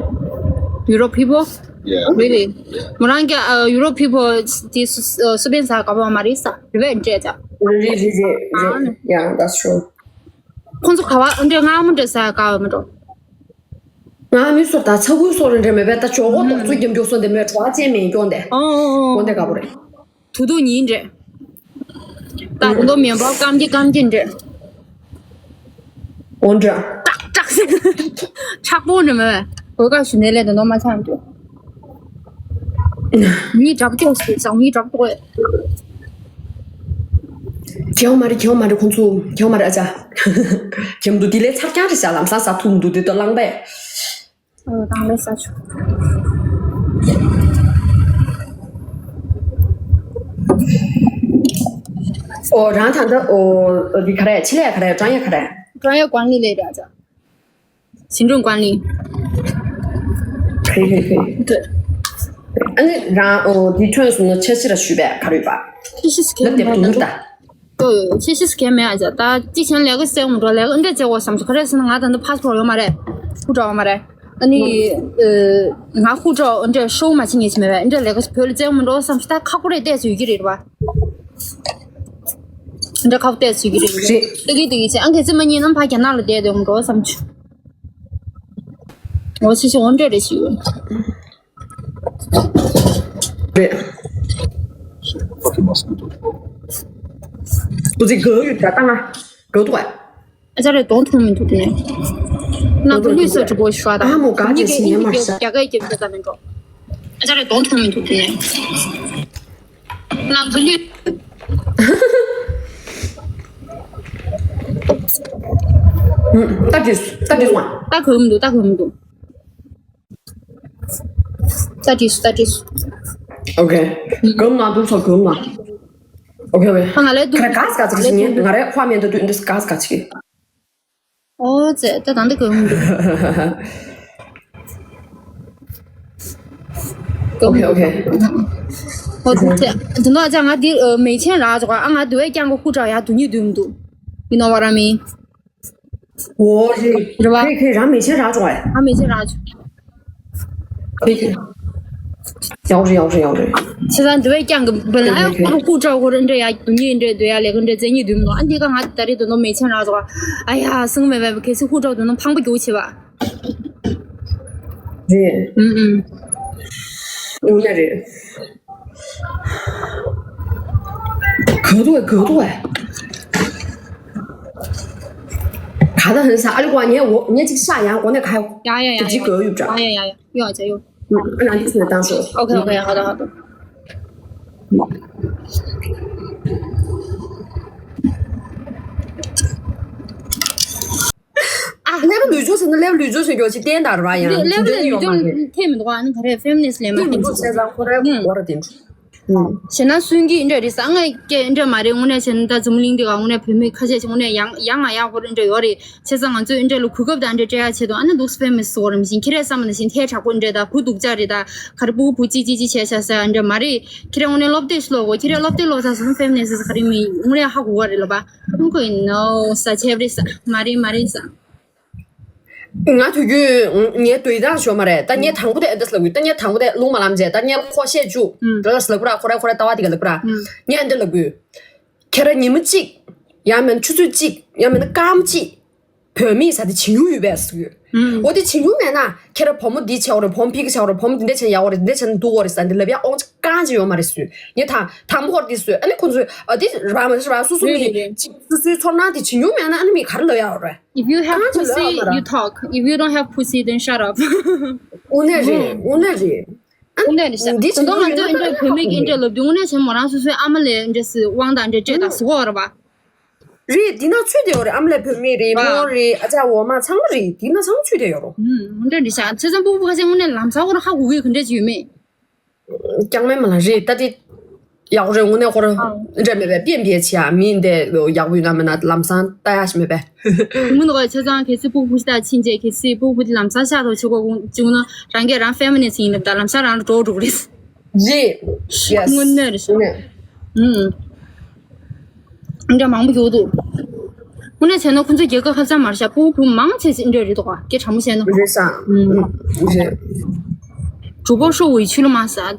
Europe people? Yeah. Really? Yeah. མོ་རང་གི་ཨ་Europe people དེ་སུ་ཨ་སུ་པན་ཟ་དགའ་པོ་མ་རེད་ས་རེད་བས་འདྲས་ཅག་རེད་རེད་རེད་རེད། Yeah, that's true. ཁོང་ཚོ་ག་བ་འདྲས་མངར་མོ་འདྲས་ཟ་དགའ་བ་མ་འགྲོ། ང་མི་སོགས་དང་ཚ་ཁུལ་སོགས་རེ་འདྲ་མེད་པས་ད་ཇོ་གོ་ཏོག་ཙུ་རྒྱབ་མགྱོགས་སོང་དེ་མོད་གྲོགས་ཅན་མེད་སྐྱོང་དེ། ཨོ་ཨོ་ཨོ། འོ་འདྲས་དགའ་པོ་རེད། དུ་དུ་ཉིན་རེད། ད་དུ་དུ་མེན་པ་སྐམ་གྱི་སྐམ་གྱི་རེད། འོ་འདྲ། ཏག་ཏག་ཆག་པོ་ནི་མེད། གོས་ཀ་ཞུ་ནས་ལས་དུ་ནོ་མ་ཆག་འདུག་ཉིད་དྲག་ཏོག་ཞུ་ཙང་ཉིད་དྲག་ཏོག་ཨེ། གྱེའོ་མ་རེད་གྱེའོ་མ་རེད་ཁོང་ཚོ་གྱེའོ་མ་རེད་ཨ་ཅག་གྱེའོ་འདུག་དེ་ལས་ཚར་རྐྱང་རེད་ཤག་ལམ་སང་ཟ་ཐུབ་མི་འདུག་དེ་ད་བླངས་པས། ཨོ་དང་ལེ་ས་ཆུ། ཨོ་རང་ད་ལྟ་ཨོ་འདི་ག་རེ་ཆེད་ལས་ག་རེ་专业ག་རེ། 专业管理类的ཨ་ཅག 行政管理。 ཧེ་ཧེ་ཧེ། 对。 ཨ་ནི་རང་ཨོ་འདི་ཐོན་སོང་ན་འཆར་གཞི་ར་ཞུས་པས་ག་རེ་ཡོད་པ། འཆར་གཞི་སི་ཁན་ལབ་དུས་ད། ཡོ་ཡོ་འཆར་གཞི་སི་ཁན་མེད་ཨ་ཅག་ད་ཅི་ཁྱེད་ལས་ཀ་སེ་མོ་འགྲོ་ལས་ཀ་འདྲ་བྱེད་དགོས་བསམ་ཚུལ་ག་རེ་ཟེར་ན་ང་ད་ལྟ་ཕ་སི་པོར་ཡོད་མ་རེད། ཧུ་ཀྲོག་ཡོད་མ་རེད། ཨ་ནི་ང་ཧུ་ཀྲོག་འདྲ་ཤོ་མ་བྱེད་ངེས་ཅི་མེད་པས་འདྲ་ལས་ཀ་བོད་ལ་བཙན་མོ་འགྲོ་བསམ་ཚུལ་ད་ཁག་པོ་རེད་བལྟས་ཚོད་ཡོད་ཀྱི་རེད་པ། འདྲ་ཁག་པོ་བལྟས་ཚོད་ཡོད་ཀྱི་རེད། ལྟ་གི་ལྟ་གི་ཅི་ཨང་ཁེ་ཙི་མ་ཉིན་ནམ་ཕ་རྒྱ་ནག་ལ་བསྡད་དེ་འགྲོ་བསམ་ཚུལ། འོ་སི་སི་འོ་འདྲ་རེ་ཞིག་ཡོད། རེད། ཁོ་ཚོས་གོ་ཡོད་ད་ལྟ་ང་གོ་འདུག་ག་ཨ་ཅག་རེ་གདོང་མཐོང་མི་འདུག་དེ་ནས། ནང་དུ་ལུས་སོ་གྲི་པོ་ཤོག་དང་། ཨ་མོ་ག་ཅེས་སི་ཉན་མ་ཤ། རྒྱ་སྐད་རྒྱབ་རྒྱབ་ཙམ་མི་འགྲོ། ཨ་ཅག་རེ་གདོང་མཐོང་མི་འདུག་དེ་ནས། ནང་དུ་ལུས། ད་དྲིས་ད་དྲིས་སོང་ཨ། ད་གོ་མི་འདུག་ད་གོ་མི་འདུག་ད་དྲིས་སོང་ད་དྲིས་སོང་། ཨོ་ཁེ། གོམ་ན་འདུག་སོ་གོམ་ན། ཨོ་ཁེ་ཨོ་ཁེ། ང་ལས་འདུག་ང་རེ་ག་ཟིག་ག་ཅིག་ཉན་ང་རེ་ཁོ་མེད་འདུག་དུས་འདི་ག་ཟིག་ག་ཅིག་ཨོ་ཙེ་ད་ད་འདི་གོམ་འདུག་ཨོ་ཁེ་ཨོ་ཁེ། ཨོ་ཙེ་དེ་ནོ་ཨ་ཅག་ང་འདི་མེ་ཆེན་རག་ཅོག་ཨ་ང་དུ་བས་ཀྱང་གོ་ཧུ་ཀྲག་ཡ་དུ་ཉིད་དུ་མི་འདུག་ཡིན་ནོ་བ་ར་མི། འོ་རེད། རེད་བ། ཁྱེད་ཁྱེད་རང་མེ་ཆེན་རག་བྱུང་བས། ང་མེ་ཆེན་རག་བྱུང་། ཁྱེད་ཁྱེད། ཡག་རེད་ཡག་རེད་ཡག་རེད། ཁྱེད་རང་འདི་བས་ཀྱང་གི་བུ་ལ་ཁྱེད་ཁྱེད། ཧུ་ཀྲོག་ཧུ་རེ་འདྲ་ཡ་དུ་ཉིད་འདྲ་འདོད་ཡ་ལས་ཀ་འདྲ་བཙན་ཉིད་འདུག་མི་འདུག་ཨ་འདི་ག་ང་ད་རེས་དོ་ནོ་མེ་ཆེན་རག་བྱུང་བ། ཨ་ཡ་སང་མེད་པས་གལ་སྲིད་ཧུ་ཀྲོག་དོ་ནོ་ཕང་པོ་རྒྱུག་བྱེད་བ། རེད། ཨུམ་ཨུམ། ཨུ་ན་རེད། ག་དུ་ག་དུ་ག་ད་ཧན་ས་ཨ་ལི་ཀོ་ཉེ་འོ་ཉེ་ཅིག་ཤ་ཡང་གོ་ནས་ག་ཡོ། ཡ་ཡ་ཡ་ཏི་ཡ། ཇི་གོ་ཡུབ་ཏྲ། ཡ་ཡ་ཡ་ཡ། ཡོ་ཅ་ཡོ། ཨ་ན་ཏི་སི་ན་ཏང་སོ། ཨོ་ཁེ་ཨོ་ཁེ། 好的好的。 ཨ། ཀླད་པ་ལུས་སྦྱོང་ཟེར་ན་ཀླད་པ་ལུས་སྦྱོང་ཟེར་རྒྱུ་ཅིག་བསྟན་དར་བ་ཡང་ལེ་ལེ་ལུས་སྦྱོང་ཐེབས་མི་འདུག་ཨ་ནི་ག་རེ་ཕེ་མི་ནི་སི་ལེ་མ་ཐེབས་མི་འདུག་ཟེར་ཙང་ཁོ་རའི་འོ་ར་དེ་འདྲ། ཞེ་ན་སུན་གྱི་འདྲ་རེད་ས་ང་སྐད་འདྲ་མ་རེད། དངོས་གནས་བྱས་ན་ད་འཛམ་བུ་གླིང་འདི་ག་དངོས་གནས་བུད་མེད་ཁ་ཤས་ཀྱི་དངོས་གནས་ཡང་ཡང་ང་ཡག་པོ་འདྲ་ཡོད་རེད། བྱས་ཙང་ང་ཚོས་འདྲ་ལ་གོ་སྐབས་དང་འདྲ་སྤྲད་ཡ་ཆེད་དུ་ཨ་ནི་ལུགས་ཕེ་མི་སི་སོ་ར་མི་ཤེས་ཁྱེད་རས་བསམ་ན་བཞིན་ཐལ་དྲག་པོ་འདྲ་ད་བུ་སྡུག་ཅག་རེད་ད་ག་རེ་སྤུ་གུ་བུ་གཅིག་གཅིག་གཅིག་བྱས་ཤག་ས་འདྲ་མ་རེད། ཁྱེད་རས་དངོས་གནས་སློབ་དེབ་ཤི་ལོག་གོ་ཁྱེད་རས་སློབ་དེབ་ལོག་ས་སོང་ཕེ་མི་ནི་སི་ག་རེ་མི་དངོས་གནས་ཧ་གོ་ག་རེད་ལ་པ། ཁོང་ཁོ་ཡིན་ནོ་ས་ཆེབ་རེད་ས་མ་རེད་མ་རེད་ས། ང་དུས་རྒྱུན་ངའི་དུས་དང་ཞོ་མ་རེད་ད་ངས་དང་པོ་དེ་ཨེ་འདྲ་ལབ་དགོས་ད་ངས་དང་པོ་དེ་ལུང་མ་ལམ་རྗེས་ད་ངས་ཁོ་བཤད་བཅུག་ཨུམ། ར་ལ་ལབ་པ་ར་ཁོ་ར་ཁོ་ར་ལྟ་བ་དེ་ག་ལབ་པ་ར་ཨུམ། ངས་ཨེ་འདྲ་ལབ་དགོས། ཁྱེད་ར་ཉི་མ་གཅིག་ཡང་མིན་ཆུ་ཚོད་གཅིག་ཡང་མིན་སྐར་མ་གཅིག་བུད་མེད་ས་དེ་བྱེད་མྱོང་ཡོད་པས་ཟེར་གྱི་ཡོད། ཨུམ། འོ་དེ་བྱེད་མྱོང་མེད་ན་ཁྱེད་ར་བུ་མོ་འདི་བྱེད་འོ་རེད་བུ་མོ་ཕི་གི་བྱེད་འོ་རེད་བུ་མོ་འདི་འདྲ་བྱེད་ཡག་འོ་རེད་འདི་འདྲ་བྱེད་ན་སྡུག་འོ་རེད་ས་འདི་ལབ་ཡག་ཨོང་ཅི་རྐང་ཅི་ཡོད་མ་རེད་ཟེར་གྱི་ཡོད། ངས་ད་དང་པོ་ཧོར་འདི་ཟེར་ཨ་ནི་ཁོང་ཚོས་ཨ་འདི་ར་མ་ར་སོ་སོ་རེད་མི་རེད་རེད། གཅིག་སོ་སོའི་ཚོར་སྣང་དེ་བྱེད་མྱོང་མེད་ན་ཨ་ནི་མི་ག་རེ་ལབ་ཡག་འོ་རེད། If you have pussy, you talk. If you don't have pussy, then shut up. དངོས་གནས་རེད་དངོས་གནས་རེད། དངོས་གནས་རེད་ཤག་འདི་ད་དུང་ང་ཚོས་འདྲ་བུད་མེད་ཀྱི་འདྲ་ལབ་དུས་དངོས་གནས་བྱས་མོ་རང་སོ་སོའི་ཨ་མ་ལས་འདྲ་སི་དབང་དང་འདྲ་སྤྲད་དང་ཟི་གོ་བར་བ། རེད་འདི་ན་ཚུད་དེ་ཡོད་རེད་ཨ་མ་ལས་བུད་མེད་རེད་མོ་རེད་ཨ་ཅག་འོ་མ་ཚང་མ་རེད་འདི་ན་ཚང་མ་ཚུད་དེ་ཡོད་རོ། འདྲ་འདྲ་ཤག་ཚེ་ཚང་སྤུ་གུ་ཁ་ཤས་དངོས་གནས་ལམ་སང་ཁོ་རང་ཧ་གོ་གི་ག་འདྲ་ཅིག་ཡོད་མེད། ཀྱང་མེད་མ་ལ་རེད་ད་དེ། ཡག་པོ་རེད་དངོས་གནས་ཁོ་རང་འདྲ་མེད་པས་པེན་པེ་ཆེ་ཨ་མི་འདི་ཡག་པོ་ཡོད་ན་མེད་ན་ལམ་སང་ལྟ་ཡག་ཞིག་མེད་པས། མི་འདུག་ཆ་ཚང་གལ་སྲིད་སྤུ་གུ་ཤི་ད་ཕྱིན་རྗེས་གལ་སྲིད་སྤུ་གུ་དེ་ལམ་སང་ཤ་དོ་ཆུ་གོ་གུང་ཅུང་ན་རང་གིས་རང་ཕེ་མི་ནི་སི་ཡིན་ལབ་ད་ལམ་སང་རང་ལ་འགྲོ་འགྲོ་གི་རེད། རེད། Yes དངོས་གནས་རེད་ཤག་དངོས་གནས། ཨུམ། འདྲ་མང་པོ་ཡོད་འདུག་དངོས་གནས་བྱས་ན་ཁོང་ཚོ་རྒྱལ་ཁབ་ཧ་ཅང་མ་རེད་ཤག་སྤུ་གུ་མང་ཆེ་ཅིག་འདྲ་རེད་འདུག་ག་སྐད་གྲགས་མོ་བྱས་ན། རེད་ཤག་ཨུམ། རེད། 主播受委屈了吗？啥？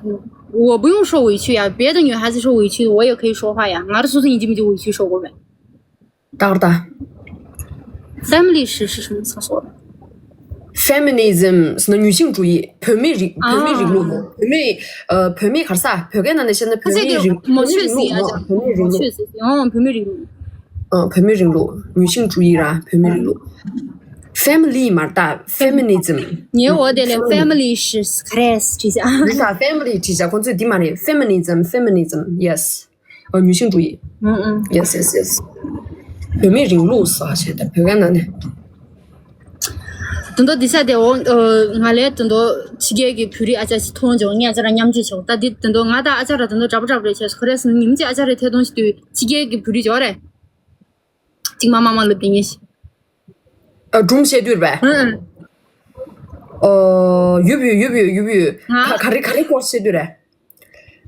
我不用受委屈呀，别的女孩子受委屈，我也可以说话呀。俺是说你这么就委屈受过没？当然。Family 是是什么场所？Feminism 是女性主义， བུད་མེད་རིགས་བུད་མེད་རིང་ལུགས་བུད་མེད་ཨ་བུད་མེད་ག་རེ་ཟ་བོད་སྐད་ནང་ནས་བཤད་ན་བུད་མེད་རིང་བུད་མེད་རིང་ལུགས་བུད་མེད་རིང་ལུགས་ཨ་བུད་མེད་རིང་ལུགས། 女性主义 ར་བུད་མེད་རིང་ལུགས། Family མ་རེད་ད། Feminism ངའི་འོ་དེ་ལས་Family 是་ག་རེ་བྲིས་ཤག་རེད་ཤག Family བྲིས་ཤག་ཁོང་ཚོས་འདི་མ་རེད། Feminism Feminism yes ཨ་Yes yes yes བུད་མེད་རིང་ལུགས་ཟེར་བ་བྱས་ད་བོད་སྐད་ནང་ནས། དོན་དག་འདི་ས་དེ་འོ་ང་ལས་དོན་དག་ཕྱི་རྒྱལ་གྱི་བོད་རིགས་ཨ་ཅག་ཅིག་མཐོང་བྱུང་ངས་ཨ་ཅག་ར་མཉམ་སྤྱོད་བྱུང་ད་འདི་དོན་དག་ང་དང་ཨ་ཅག་ར་དོན་དག་འདྲ་པོ་འདྲ་པོ་རེད་བྱས་སོ་ག་རེ་ཟེར་ན་ཉིན་གཅིག་ཨ་ཅག་རའི་ཐད་གཏོང་ཞིག་དུས་ཕྱི་རྒྱལ་གྱི་བོད་རིགས་ཡོད་རེད། གཅིག་མ་མ་མ་ལབ་དེ་ངས་ཤི། ཨ་སྒྲུང་བཤད་དུས་རེད་པས། ཨ་ཡོད་ཡོད་ཡོད་ཡོད་ཡོད་ཡོད། ག་ག་རེ་ག་རེ་སྐོར་བཤད་དུས་རེད།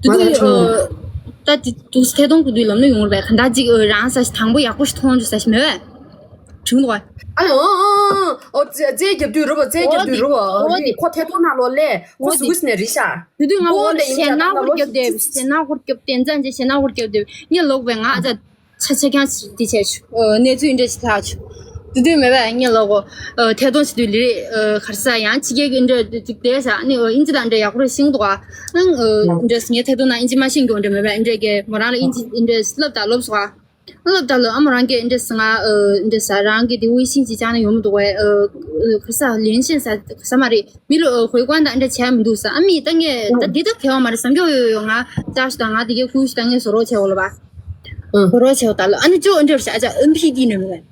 དུ་དུ་ཨ་ད་དེ་དུ་ཐད་གཏོང་གི་དུས་ལམ་ནས་ཡོང་རེད་པས་ག་ད་ཅིག་རང་ས་ཞིག་དང་པོ་ཡག་པོ་ཞིག་མཐོང་རྒྱུ་ས་ཞིག་མེད་པས། བྱུང་འདུག་ག་ཨ་ཡོ་ཨོ་རྩེ་རྩེ་རྒྱབ་དུས་རེད་པ་རྩེ་རྒྱབ་དུས་རེད་པ་ཨོ་དེ་ཁོ་ཐད་གཏོང་ནང་ལོགས་ལས་ཁོ་ཟུག་གི་ནས་རེད་ཤག་དུ་དུས་ང་འོ་ཞེ་ན་ཧོར་རྒྱབ་བསྡད་ཞེ་ན་ཧོར་རྒྱབ་བསྡད་འཛམ་ཅེ་ཞེ་ན་ཧོར་རྒྱབ་བསྡད་ངས་ལོག་པའི་ང་ཨ་ཅག་ཆ་ཆ་རྐྱང་ཞིག་འདི་བྱས་ཆུ། ཨ་གནས་ཚུལ་འདྲ་ཞིག་ལྷག་ཆུ། དེ་དུས་མེད་པས་ངས་ལོ་གོ། ཨ་ཐད་གཏོང་བྱེད་དུས་ལི་རེད། ཨ་ག་རེ་ཟ་ཡང་ཕྱི་རྒྱལ་གྱི་འདྲ་དེ་ས་ནི་ཨ་ཨིན་ཇི་དང་འདྲ་ཡག་པོ་རེད་ཤེས་འདུག་ཨ། ཨང་ཨ་འདྲ་ངས་ཐད་གཏོང་ནང་ཨིན་ཇི་མ་ཤེས་མཁན་འདྲ་མེད་པས་འདྲ་གི་མོ་རང་ལ་ཨིན་ཇི་འདྲ་སླབ་དང་ལབ་སོང་ཨ། སླབ་དང་ལབ་ཨ་མོ་རང་གིས་འདྲ་ཟེར་ང་ཨ་འདྲ་ཟ་རང་གི་དེ་ཝེ་ཤིན་ཅིག་ཅང་ན་ཡོང་མི་འདུག་བས་ཨ་ག་རེ་ཟ་ལེན་ཤེས་ཟ་ག་རེ་ཟ་མ་རེད། མི་ལ་ཨ་ཧོལ་ཀོན་དང་འདྲ་བྱས་མི་འདུག་ས་ཨ་མི་ད་ངས་ད་འདི་ད་གལ་བ་མ་རེད་བསམ་རྒྱུ་ཡོད་ཡོད་ང་ཅག་ཞིག་དང་ང་དེ་གའི་ཁུ་ཞིག་དང་ངས་བཟོ་རོགས་བྱས་འོ་ལ་བ། ཨུ། གོ་རོ་ཆེ་བ་ད་ལ་ཨ་ནི་ཅོ་ཨ་འདྲ་ཤ་ཅ་ཨམ་ཕི་ཏི་ནི་མེད།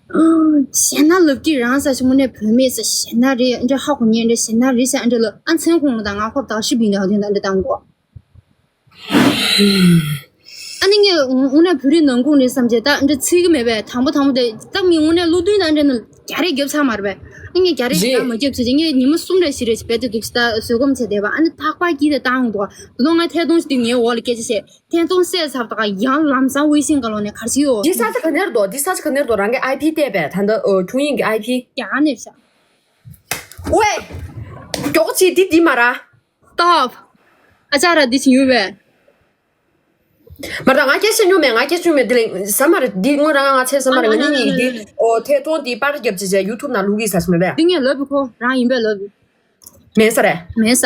ཞེ་ན་ལབ་ཀྱི་རང་ས་ཞིག་དངོས་གནས་བུད་མེད་ས་ཞེ་ན་རེད་ཨ་འདྲ་ཧ་གོ་ཉན་འདྲ་ཞེ་ན་རེད་ཤ་ཨ་འདྲ་ལ་ཨ་མཚན་ཁོང་ལ་དང་ང་ཁོབ་དག་ཤི་བིན་དང་དེ་འདྲ་དང་གོ། ཨ་ནི་ངས་དངོས་གནས་བོད་རིགས་ནང་ཁུངས་རེད་བསམ་བྱས་ད་ཨ་འདྲ་ཚིག་གི་མེད་པས་དང་པོ་དང་པོ་དེ་ད་མི་དངོས་གནས་བློ་མཐུན་དང་འདྲ་ན་རྒྱ་རེད་རྒྱབ་ཚར་མ་རེད་པས། ཨ་ངས་རྒྱ་རེད་རྒྱ་མ་རྒྱབ་ཚེ་ངས་ཉི་མ་གསུམ་རེ་བཞི་རེ་ཞིག་བེད་དེ་འདུག་ས་ད་བཟོད་སྒོམ་བྱས་བསྡད་པ་ཨ་ནི་ཐག་པ་སྐྱིད་དེ་བཏང་འདུག་ག་དེ་ནོ་ང་ཐད་གཏོང་ཞིག་དུས་ངའི་འོག་ལ་སྐད་ཆ་བཤད། ཐད་གཏོང་བསད་ཚར་བ་དང་ཡང་ལམ་སང་ཝེ་ཤིང་ག་ལོ་ནས་གར་ཞིག་ཡོད། འདི་ས་ཆ་ག་ནས་རེད་དོ། འདི་ས་ཆ་ག་ནས་རེད་དོ། རང་གི་ཨའི་ཕི་བལྟས་པས་ད་ལྟ་ཨོ་ཁྱུང་ཡིན་གྱི་ཨའི་ཕི། རྒྱ་ནས་བཞག་ཝེ། མགྱོགས་ཅིག་འདི་འདི་མ་ར། Stop། ཨ་ཅག་ར་འདི་ཞིག་ཡོད་པས། མ་ར་ད་ང་སྐད་ཆ་ཉོ་མེད་ང་སྐད་ཆ་ཉོ་མེད་འདི་ལས་ཟ་མ་རེད་འདི་དངོས་རང་ང་ཚད་ཟ་མ་རེད་ང་གཉིས་གཉིས་འདི་ཨོ་ཐད་གཏོང་འདི་པར་རྒྱབ་ཅིག་བྱས་ཡུ་ཐུབ་ནང་བླུག་གི་ས་ཞིག་མེད་པས། འདི་ངས་ལབ་བི་ཁོ་རང་ཡིན་པས་ལབ་བི། མེད་ས་རེད། མེད་ས།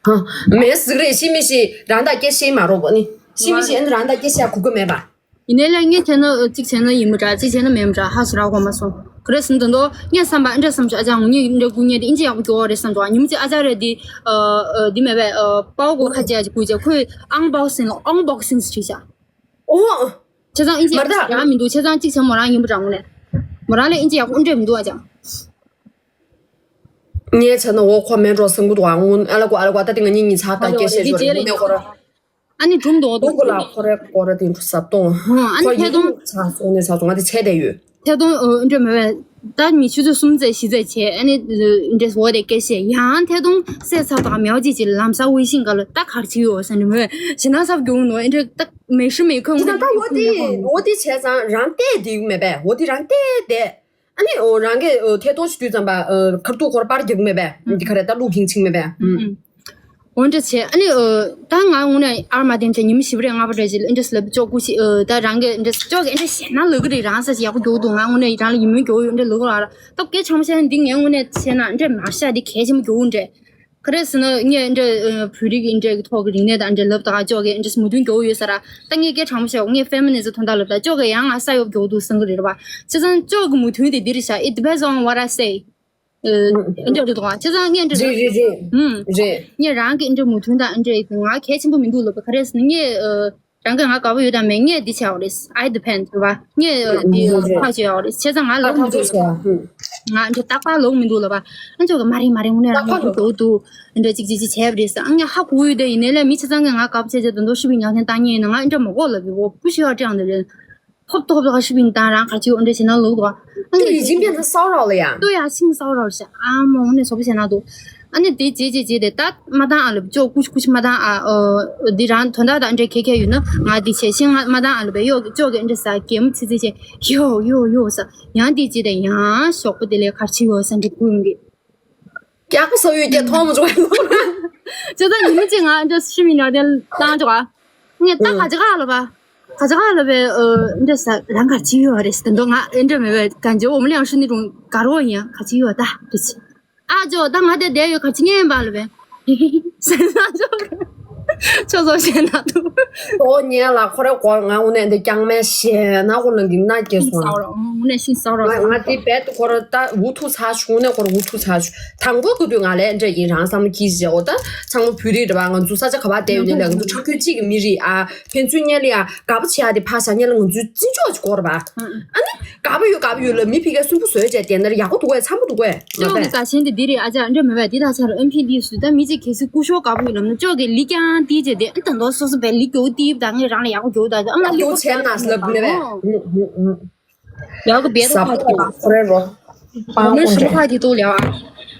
ཧ། མེད་ཟིག་རེད་ཤི་མི་ཤི་རང་ད་སྐད་ཤེས་མ་རོགས་པོ་ནི། ཤི་མི་ཤི་ཨན་རང་ད་སྐད་ཤེས་གུ་གུ་མེད་པ། ཡིན་ནའི་ལས་ངས་བྱས་ན་གཅིག་བྱས་ན་ཡིན་མི་འདྲ་གཅིག་བྱས་ན་མེད་མི་འདྲ་ཧ་སུ་ར་གོ་མ་སོང་། ག་རེ་ཟིན་དོན་དོ་ངས་བསམ་པ་ཨ་འདྲ་བསམ་ཆོག་ཨ་ཅག་ངུ་ཉིད་འདྲ་སྐུ་ཉིད་དེ་ཨིན་ཅི་ཡག་པོ་སྐྱོ་བ་རེད་བསམ་ཆོག་ཉིན་མོ་གཅིག་ཨ་ཅག་རེད་དེ་འདི་མེད་པས་པའོ་གོ་ཁ་ཅེ་ཨ་ཅག་སྐུ་ཅེ་ཁོས་ཨང་བོག་སིན་ལ་ཨང་བོག་སིན་ཟེར་ཅིག་ཅག་ཨོ། བྱས་ཙང་ཨིན་ཇི་མ་རེད་ད། ཡག་མི་འདུག་བྱས་ཙང་གཅིག་བྱས་མོ་རང་ཡིན་པ་འདྲ་ངོ་ནས། ཁོ་རང་ལ་ཨིན་ཇི་ཡག་པོ་འདྲ་མི་འདུག་ཨ་ཅང་། ངས་བྱས་ན་འོ་ཁོ་མེད་འགྲོ་བསམ་གྱི་འདུག་ཨ། ཨ་ལ་གོ་ཨ་ལ་གོ། ད་དེ་ང་གཉིས་གཉིས་ཆགས་ད་སྐད་བཤད་ཞོར་ལ་ངས་ཁོ་ར། ཨ་ནི་སྒྲུང་འདོགས་འདུག་ལ་ཁོ་ར་ཁོ་ར་དེ་འདྲ་ཟབ་གཏོང་། ཨ་ནི་ཁོ་ཐད་གཏོང་ཡིན་ཆགས་སོང་ནས་ཆགས་སོང་ང་དེ་བྱས་བསྡད་ཡོད། ཐད་གཏོང་འདྲ་མེད་པས་ད་མི་ཆུ་ཚོད་གསུམ་ཙམ་བཞི་ཙམ་བྱས། ཨ་ནི་འདྲ་འོ་དེ་སྐད་བཤད་ཡང་ཐད་གཏོང་སད་ཚར་དང་མེའོ་ཅིག་ཅིག་ལམ་སང་ཝེ་ཤིང་ག་ལ་ད་གར་ཅིག་ཡོད་ཟེར་འདྲ་མེད་ཞེ་ན་ཚབ་རྒྱུག་ནོ། ཨ་འདྲ་ད་མེ་ཤི་མེ་ཁོང་ཅི་ད་ད་འོ་དེ་འོ་དེ་བྱས་ཙང་རང་བལྟས་བསྡད་ཡོད་མེད་པས། འོ་དེ་རང་བལྟས་བསྡད། ཨ་ནི་འོ་རང་གི་འོ་ཐད་གཏོང་ཞིག་དུས་ཙམ་པ་འོ་ཁར་ཐུག་ཁོར་པར་རྒྱག་མེད་པས། འདི་ག་རེ་ད་ལུག་གིང་ཆིང་མེད་པས། ཨུམ། འོ་འདྲ་བྱས། ཨ་ནི་འོ་ད་ང་དངོས་གནས་ཨར་མ་དེ་བྱས་ཉི་མ་བཞི་པ་རེ་ལྔ་པ་རེ་ཅིག་ཨ་འདྲ་ལབ་ཅོག་ཀུ་ཤི་འོ་ད་རང་གི་འདྲ་ཅོག་གི་ཨ་འདྲ་བཤད་ན་ལབ་གི་རེད། རང་ས་ཞིག་ཡག་པོ་རྒྱུག་འདུག་ང་དངོས་གནས་རང་ལ་ཡིད་སྨོན་རྒྱུག་ཡོད་འདྲ་ལབ་གི་རེད། ད་སྐད་ཆ་མ་བཤད་ན་འདི་ངས་དངོས་གནས་བཤད་ན་འདྲ་མ་བཤད་འདི་གལ་ཆེན་པོ་རྒྱུག་འདྲ། ག་རེ་ཟེར་ན་ངས་འདྲ་བོད་རིགས་འདྲ་གི་ཐོག་གི་རིག་གནས་དང་འདྲ་ལབ་དང་ཅོག་གི་འདྲ་མོས་མཐུན་རྒྱུག་ཡོད་ས་ར། ད་ངས་སྐད་དྲང་པོ་བཤད་ངས་ཕེ་མི་ནི་ཛི་དོན་དག་ལབ་ད་ཅོག་གི་ཡང་ང་ས་ཡོབ་རྒྱུག་འདུག་བསམ་གི་རེད་པ། བྱས་ཙང་ཅོག་གི་མོས་མཐུན་དེ་འདི་རེད་ཤག It depends on what I say. ཨ་འདྲ་འདྲ་དང་བྱས་ཙང་ངས་འདྲ་རེད་རེད་རེད། ཨུམ། རེད། ངས་རང་གི་འདྲ་མོས་མཐུན་དང་འདྲ་ང་གལ་ཆེན་པོ་མི་འདུག་ལབ་པ་ག་རེ་ཟེར་ན་ངས་ཨ། རང་གི་ང་དགའ་པོ་ཡོད་དང་མེད་ངས་འདི་བྱས་ཡོད་རེད། I depend རེད་པ། ངས་འདི་ཁག་བྱས་ཡོད་རེད། བྱས་ཙང་ང་ལབ་མི་འདུག་ལབ་པ། ང་འདྲ་རྟག་པར་ལབ་མི་འདུག་ལབ་པ། ཨ་ཅོག་གི་མ་རེད་མ་རེད་དངོས་གནས་རང་ཡག་པོ་འདུག་འདུག་འདྲ་ཅིག་ཅིག་ཅིག་བྱས་པ་རེད་ཟེར། ཨ་ངས་ཧ་གོ་ཡོད་དེ་ཡིན་ནའི་ལས་མི་བྱས་ཙང་ངས་ང་དགའ་པོ་བྱས་བྱས་ད་དུང་ཤི་བི་ཉག་ཐེན་བཏང་ཉེན་ཡིན་ན་ང་འདྲ་མ་གོ་ལབ་པའི་འོ་པུ་ཤི་ཡོད་ཀྱང་འདི་རེད། ཧོབ་ཏོ་ཧོབ་ཏོ་ཤི་བིང་དང་རང་ག་ཅིག་འོ་འདྲ་བྱེད་ན་ལོག་འདུག་ཨ་ངས་དེ་ཡིན་པས་ན་སའོ་རོག་ལ་ཡང་ལྟོ་ཡ་ཤིང་སའོ་རོག་ཤ་ཨ་མོ་ངོ་ནས་བཟོ་པོ་བྱས་ན་འདུག་ཨ་ནི་དེ་རྗེས་རྗེས་རྗེས་དེ་ད་མ་བཏང་ཨ་ལབ་ཅོག་ཀུ་ཤི་ཀུ་ཤི་མ་བཏང་ཨ། འདི་རང་དོན་དག་དང་འདྲ་ཁེ་ཁེ་ཡོད་ན་ང་འདི་བྱས་ཤིང་ང་མ་བཏང་ཨ་ལབ་པས་ཡོ་ཅོག་གི་འདྲ་ས་གད་མོ་ཚི་ཚི་བྱས་ཡོ་ཡོ་ཡོ་ས་ཡང་དེ་རྗེས་དེ་ཡང་ཞོགས་པ་དེ་ལས་གར་ཆི་ཡོ་ས་འདྲ་ཀུན་གི་རྒྱག་པ་ས་ཡོད་ཀྱང་མཐོང་མ་བྱུང་བ། ཅོ་ད་ཉི་མ་གཅིག་ང་འདྲ་ཤི་མི་ཉག་དེ་བཏང་ཅོག་ཨ། ངས་ད་ག་ཅི་ག་ལ་བ། ག་ཅི་ག་ལ་བའི་ཨ་འདྲ་ས་རང་ག་ཅི་ཡོད་རེད་ཟེར་འདུག་ང་འདྲ་མེད་པའི་ག་ཅི་འོ་མ་ལེ་ཡང་ཧྲི་ནི་རུང་ག་རོ་ཡིན་ཡང་ག་ཅི་ཡོད་ད་རེད། ཨ་ཅོ་ད་ང་དེ་བསྡད་ཡོད་ག་ཅི་ངན་པ་ལ་བའི་ཟེར་ན་ཅོ་ཅོ་ཚོ་བཤད་ན་འདུག་ཨོ་ཉན་ལ་ཁོ་རེ་གོ་ང་དངོས་གནས་འདི་རྐྱང་མེད་ཤེས་ན་ཁོ་ལ་འདི་ན་སྐྱེས་སོང་། སའོ་རོ་དངོས་གནས་ཤིང་སའོ་རོ་ང་ང་དེ་བེད་ཁོ་ར་ད་འུ་ཐུག་ཚ་བྱུང་ནས་ཁོ་ར་འུ་ཐུག་ཚ་བྱུང་། དང་པོ་གི་དུས་ང་ལས་འདྲ་ཡིན་རང་བསམ་བློ་སྐྱིད་བྱས། འོ་ད་ཚང་མ་བོད་རིགས་རེད་པ། ང་ཚོ་ས་ཆ་ག་པར་བསྡད་ཡོད་ནས་ལས་ང་ཚོ་ཆ་ཁྱོད་གཅིག་གི་མི་རིགས་ཨ་ཕན་ཚུན་གཉེར་ལ་ཡ་དགའ་པོ་བྱེད་ཡ་དེ་ཕ་ཤ་གཉེར་ལ་ང་ཚོའི་བརྩི་འཇོག་ཅིག་དགོས་རེད་པ། ཨ་ནི་དགའ་པོ་ཡོད་དགའ་པོ་ཡོད་ལ་མི་ཕ་གིར་སུན་པོ་བཟོས་བྱས་བསྡད་ན་ཡག་པོ་འདུག་གས་འཚམ་པོ་འདུག་གས་ང་ཅོག་གི་པས། ད་ཆེན་དེ་འདི་རེད་ཨ་ཅག་འདྲ་མེད་པས་འདི་ད་ཆ་རུ་ཨེམ་ཕི་འདི་སུ་ད་མི་གཅིག་གལ་སྲིད་སྐུ་ཞོགས་དགའ་པོ་ཡོད་ལབ་ན་ཅོག་གི་ལི་ཀྱང་ཏི་བྱས་ཏེ་ཨ་ད་མདོ་སོ་སོ་བས་ལི་ཀྱོ་ཏི་ད་ངས་རང་ལ་ཡག་པོ་འགྱོ་ད་ཨ་མ་ལི་ཀྱོ་བྱས་ན་ལབ་ནས་པས། ཡག་གི་བེད་ཁ་གི་པ། ཁོ་རེ་རོ། པང་ཁོ་རེ་རོ། ཨ་འོ་འདུག་སེ་རེད། ཁ་གི་ཏོ་ལེ་ཨ།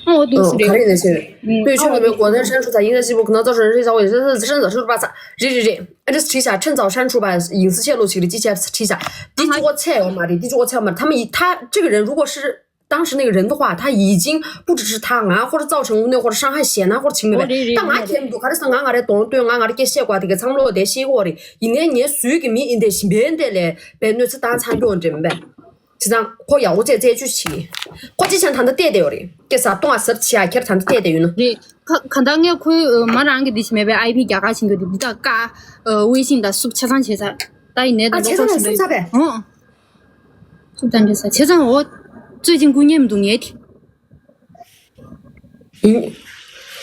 འོ་འདུག་སེ་རེད། ག་རེ་ནས་ཟེར། སྤོས་ཆུ་མེ་མེ་གོ་ནས་ཧྲན་ཧྲུ་ཚ་ཡིན་ན་ཞིབ་པོ་གནའ་ཚོ་རེ་རེ་ཚ་བོ་ཡིན་ཧྲན་ཧྲན་ཧྲུ་པ་ཚ་རེ་རེ་རེ། ཨ་འདྲ་བྲིས་ཤག་ཁྲེན་ཚའོ་ཧྲན་ཧྲུ་པ་ཡིན་སི་ཆེ་ལོ་ཞིག་རེད་ཅི་བྱས་བྲིས་ཤག་འདི་ཅི་གོ་ཚད་ཡོད་མ་རེད། འདི་ཅི་གོ་ཚད་ཡོད་མ་རེད། ཐ་མ་ཡི་ཐ་这个人如果是 当时那个人的话，他已经不只是他，俺或者造成屋内或者伤害险呐，或者情没呗。但俺天不，还是俺俺的懂对俺俺的给写过这个苍老的写过的，一年年谁给民营的是别人的嘞，被那次当参与人呗。这张可要我这这句起，可之前谈的对的有的，给啥东啊十七啊，开始谈的对的有呢。རེད། ག་ག་ད་ངས་ཁོའི་མ་རང་གི་འདི་ཞིག་མེད་པའི་ཨའི་ཕི་རྒྱ་གར་ཕྱིན་གྱི་འདུག་འདི་ད་ཀ་ཝེ་ཤིང་ད་སུབ་ཆ་ཚང་བྱས་ཚར། ད་ཡིན་ནའི་ད་ཨ་ཆ་ཚང་སུབ་ཚ་བས། ཨོ། སུབ་ད་འདྲེ་ས་བྱས་ཙང་འོ། རྩོད་ཅིང་སྐུ་ཉེམ་འདུག་ངེས་དེ།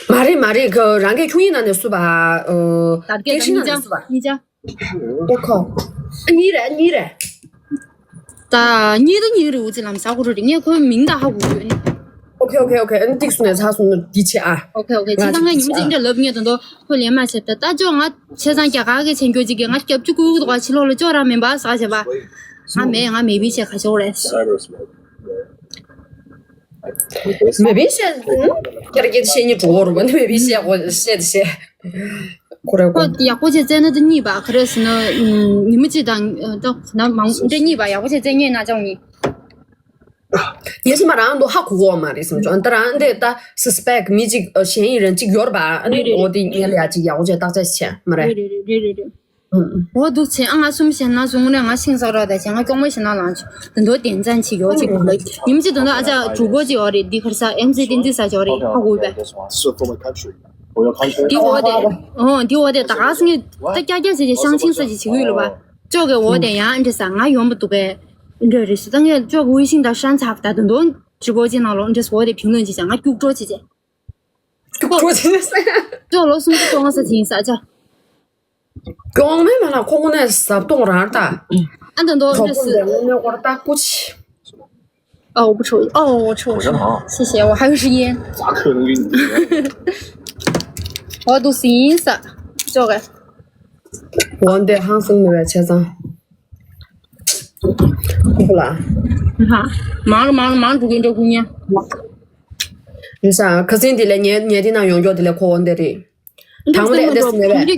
མ་རེད་མ་རེད། ག་རང་གི་ཁྱུང་ཡིན་ན་ནས་སུབ་པ། ཨོ། དར་གྱི་ད་གཉིས་ཆ་གཉིས་ཆ། ཨོ་ཁོ། གཉིས་རེད་གཉིས་རེད། ད་གཉིས་ད་གཉིས་རེད། འུ་ཚོ་ལམ་ས་ཁོ་རེད། ངས་ཁོའི་མིང་ད་ཧ་གོ་གི་ཡོད་ནི། ཨོ་ཁེ་ཨོ་ཁེ་ཨོ་ཁེ། ཨ་ནི་ཏིག་སུ་ནས་ཚ་སོང་ན་འདི་བྱེད་ཨ། ཨོ་ཁེ་ཨོ་ཁེ། ཁྱེད་ཚང་ང་ཉིན་མོ་གཅིག་འདྲ་ལབ་ངས་ད་དུང་ཁོ་ལན་མ་བྱེད་ད། ད་ཅོག་ང་ཆེ་ཚང་རྒྱ་གར་གི་མཆན་འགྱུར་གཅིག་གིས་ང་སྐྱབས་བཅུ་སྐུལ་གི་འདུག་ག་ཕྱི་ལོགས་ལ་ཅོག་རང་མིན་པ་ཟ་བྱེད་པ། ང་མེད་ང་མེ་བི་བྱེད་ག་ཅོག་རེད། མེ་བི་བཤད། ཁྱེད་ཀྱིས་བཤད་ཉིད་འགྲོ་བ་རུ་མེ་བི་བཤད་གོ་བཤད་བཤད། ཁོ་རེ་ཁོ་ཁོ་ཡག་པོ་བྱས་བཙལ་ན་དེ་གཉིས་པ་ག་རེ་ཟེར་ན། ཉི་མ་གཅིག་དང་ད་ན་མང་འདྲ་གཉིས་པ་ཡག་པོ་བྱས་བཙལ་ཉེས་ན་ཅང་གཉིས། ཉེས་སེ་མ་རང་དུ་ཧ་གོ་གོ་མ་རེད་བསམ་བྱུང་། ད་རང་འདི་ད་སི་སི་པེག་མི་གཅིག་གཞན་ཡིན་རན་གཅིག་ཡོད་རེད་པ། ཨ་ནི་འོ་དེ་ངས་ལ་ཡ་གཅིག་ཡག་པོ་བྱས་བརྟག་དཔྱད་བྱས་མ་རེད། རེད་རེད་རེད་རེད་རེད། འོ་འདུག་ཚེ་ཨ་ང་གསུམ་བྱས་ན་བཟུང་ནས་ང་ཤིང་ཟ་རོགས་ད་བྱས་ང་སྐྱོང་མོ་བྱས་ན་ལངས་བྱུང་། དེ་འདོ་བདེན་ཙམ་ཅིག་ཡོད་ཅིག་གོ་ལ། ཉིན་གཅིག་དོན་དུ་ཨ་ཅག་གྲུ་གོ་ཅིག་ཡོད་རེད། འདི་ཁར་ས་ཨེམ་སི་བསྟན་འཛིན་ས་ཅིག་ཡོད་རེད། ཧ་གོ་བས། འདི་འོ་དེ། འོ་འདི་འོ་དེ་ད་ག་སེ་ངས་ད་སྐྱ་སྐྱ་བྱས་ཀྱི་ཤང་ཆིང་ས་ཅིག་བྱེད་ཀྱི་ཡོད་ལ་བ། ཅོག་གི་འོ་དེ་ཡང་འདྲེ་ས་ང་ཡོང་པ་འདུག་གས། འདྲེ་རེད་ས་ད་ངས་ཅོག་ཝེ་ཤིང་ད་ཧྲན་ཚ་ད་དོན་དོན་གྲུ་གོ་ཅིག་ནང་ལོགས་འདྲེ་ས་འོ་དེ་评论ཅིག་བྱས་ང་སྐྱུག་བྲོ་ཅིག་བྱས། སྐྱུག་བྲོ་ཅིག་བྱས། ཅོག་ལོ་གསུམ་ཅུ་སོ་ལྔ་ས་ཅིག་ཡིན་ས་ཅག་སྐྱོང་མེད་མ་ལ་ཁོ་ཁོ་ནས་ཟབ་གཏོང་རང་ལྟ། ཨ་ད་འདོ་གྲོགས་པོ་འདྲ་ཟེར། ནས་ནས་ཁོ་ར་ལྟ་སྐུ་ཆི། 哦，我不抽，哦，我抽，我抽。我先忙。谢谢，我还有时间。咋可能给你？我都寻思，这个。 འོ་འདི་ཧང་སང་མི་བས་ཆ་ཚང་། ཁོ་ལ། ཧ། མང་ལ་མང་ལ་མང་འགྲོ་གིན་འགྲོ་གིན་ཡ། རེད་ཤག་ཁ་སང་དེ་ལས་ཉལ་ཉལ་དེ་ན་ཡོང་མགྱོགས་དེ་ལས་ཁོ་འོ་འདི་རེད། དང་པོ་ལས་འདི་སུ་མེད་པས། ངས་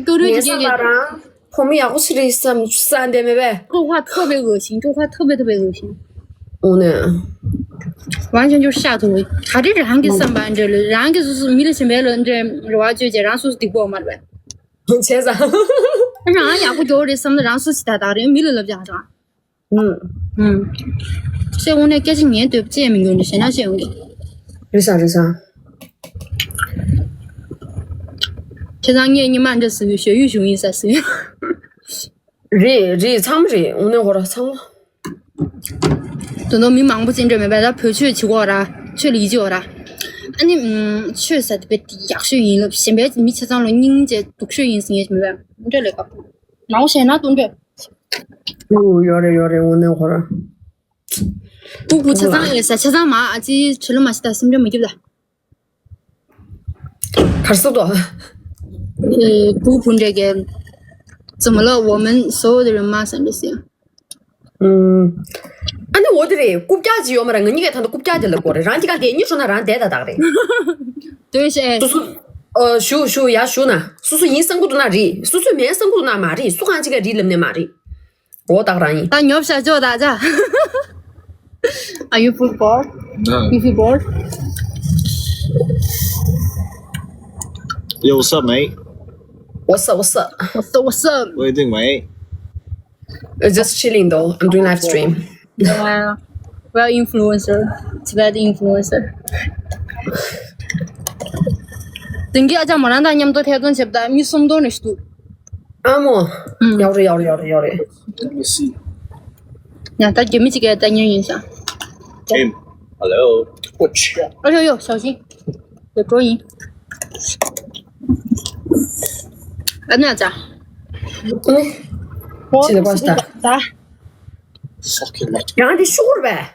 བསམ་པ་རང་ཕོ་མོ་ཡག་པོ་ཞིག་རེད་བསམ་བསམ་འདི་མེད་པས། 说话特别恶心，说话特别特别恶心。 འོ་ནས། 完全就是下头。ག་རེ་རང་གི་བསམ་པ་འདྲ་ལ་རང་གི་སོ་སོ་མི་ལ་ཞེན་པའི་ལ་འདྲ་རེ་བ་བཅོས་བྱས་རང་སོ་སོ་སྡིག་པོ་མ་རེད་པས། བྱས་ཙང་། རང་ཡག་པོ་འགྱོ་རེད་བསམ་ན་རང་སོ་སོ་ད་དག་རེད། མི་ལ་ལབ་ཀྱང་རང་། ཨུམ། ཨུམ། ཤེས་འོང་ནས་སྐད་ཆ་ཉན་འདོད་ཅེས་མི་འགྱུར་ནས་ཞེ་ན་ཤེས་འོང་གི། རེད་ཤག་རེད་ཤག་ཁྱེད་ཚང་ངས་ཉི་མ་འདྲ་ཟེར་བའི་ཞོ་ཡུ་བྱུང་ཡིན་ས་ཟེར། རེད་རེད་ཚང་མ་རེད། འོང་ནས་ཧོ་ར་ཚང་མ། དོ་ནོ་མི་མང་པོ་ཅི་འདྲ་མེད་པ་ད་བོད་ཆོས་བྱེད་གོ་ར། ཆོས་ལ་ཡིད་ཆེས་ཡོད་ར། ཨ་ནི་ཆོས་ཟེར་དེ་བས་ཡག་ཤོས་ཡིན་ལབ་གཞན་པའི་མི་ཆ་ཚང་ལ་སྙིང་རྗེ་སྡུག་ཤོས་ཡིན་ཟེར་ངེས་མེད་པས་འདྲ་ལས་ཀ། མང་པོ་བཤད་ན་དུ་འདྲ། ཨུ་ཡོད་རེད་ཡོད་རེད། དངོས་གནས་ཁོ་ར། སྤུ་གུ་ཆ་ཚང་ཡོད་ས་ཆ་ཚང་མ་ཨ་ཙི་བྲེལ་བ་མ་བྱེད་ད་སེམས་ཁྲལ་མ་རྒྱབ་ད། 卡斯多。呃，不不这个，怎么了？我们所有的人吗？三这些。 ཨ་ནི་འོ་དེ་རེད། རྐུབ་བཀྱག་ཅིག་ཡོད་མ་རེད། ང་གཉིས་ཀས་ད་ལྟ་རྐུབ་བཀྱག་དེ་ལབ་དགོས་རེད། རང་གཅིག་ག་བསྡད་ཉིན་ཤོ་ན་རང་བསྡད་ད་དག་རེད། 对是。 སོ་སོ། ཨ་ཞུ་ཞུ་ཡ་ཞུ་ན། སོ་སོ་ཡིན་བསམ་གི་འདུག་ན་རེད། སོ་སོ་མིན་བསམ་གི་འདུག་ན་མ་རེད། སུ་གང་ཅིག་ག་རེད་ལབ་ནས་མ་རེད། འོ་ད་ག་རང་ཡིན། ད་ཉོབ་ཤ་ཅོ་ད་ཅ། Are you feel bored? No. You feel bored? Yo, what's up, mate? What's up, what's up? What's up, what's up? What you doing, mate? Uh, just chilling though. I'm doing live stream. Yeah. Well, influencer. Tibet influencer. དེང་གི་ཨ་ཅག་མོ་རང་དང་མཉམ་དུ་ཐད་གཏོང་བྱེད་པ་ད་མི་སུམ་སྟོང་རེ་ཞིག་འདུག་ཨ་མོ། ཨུམ། ཡག་རེད་ཡག་རེད་ཡག་རེད་ཡག་རེད། Let me see. ཡང་ད་རྒྱ་མི་གཅིག་གིས་ལྟ་མཁན་ཡིན་ས། Hey. Hello. Watch. ཨ་ཡོ་ཡོ་ཞའོ་ཞིང་། ཡོ་འགྲོ་ཡིན། ཨ་ནི་ཨ་ཅག་ཨུ། ཅི་ལ་པ་ཤ་ད། ད། Fucking much. ཡང་དེ་ཤུ་གུར་བས།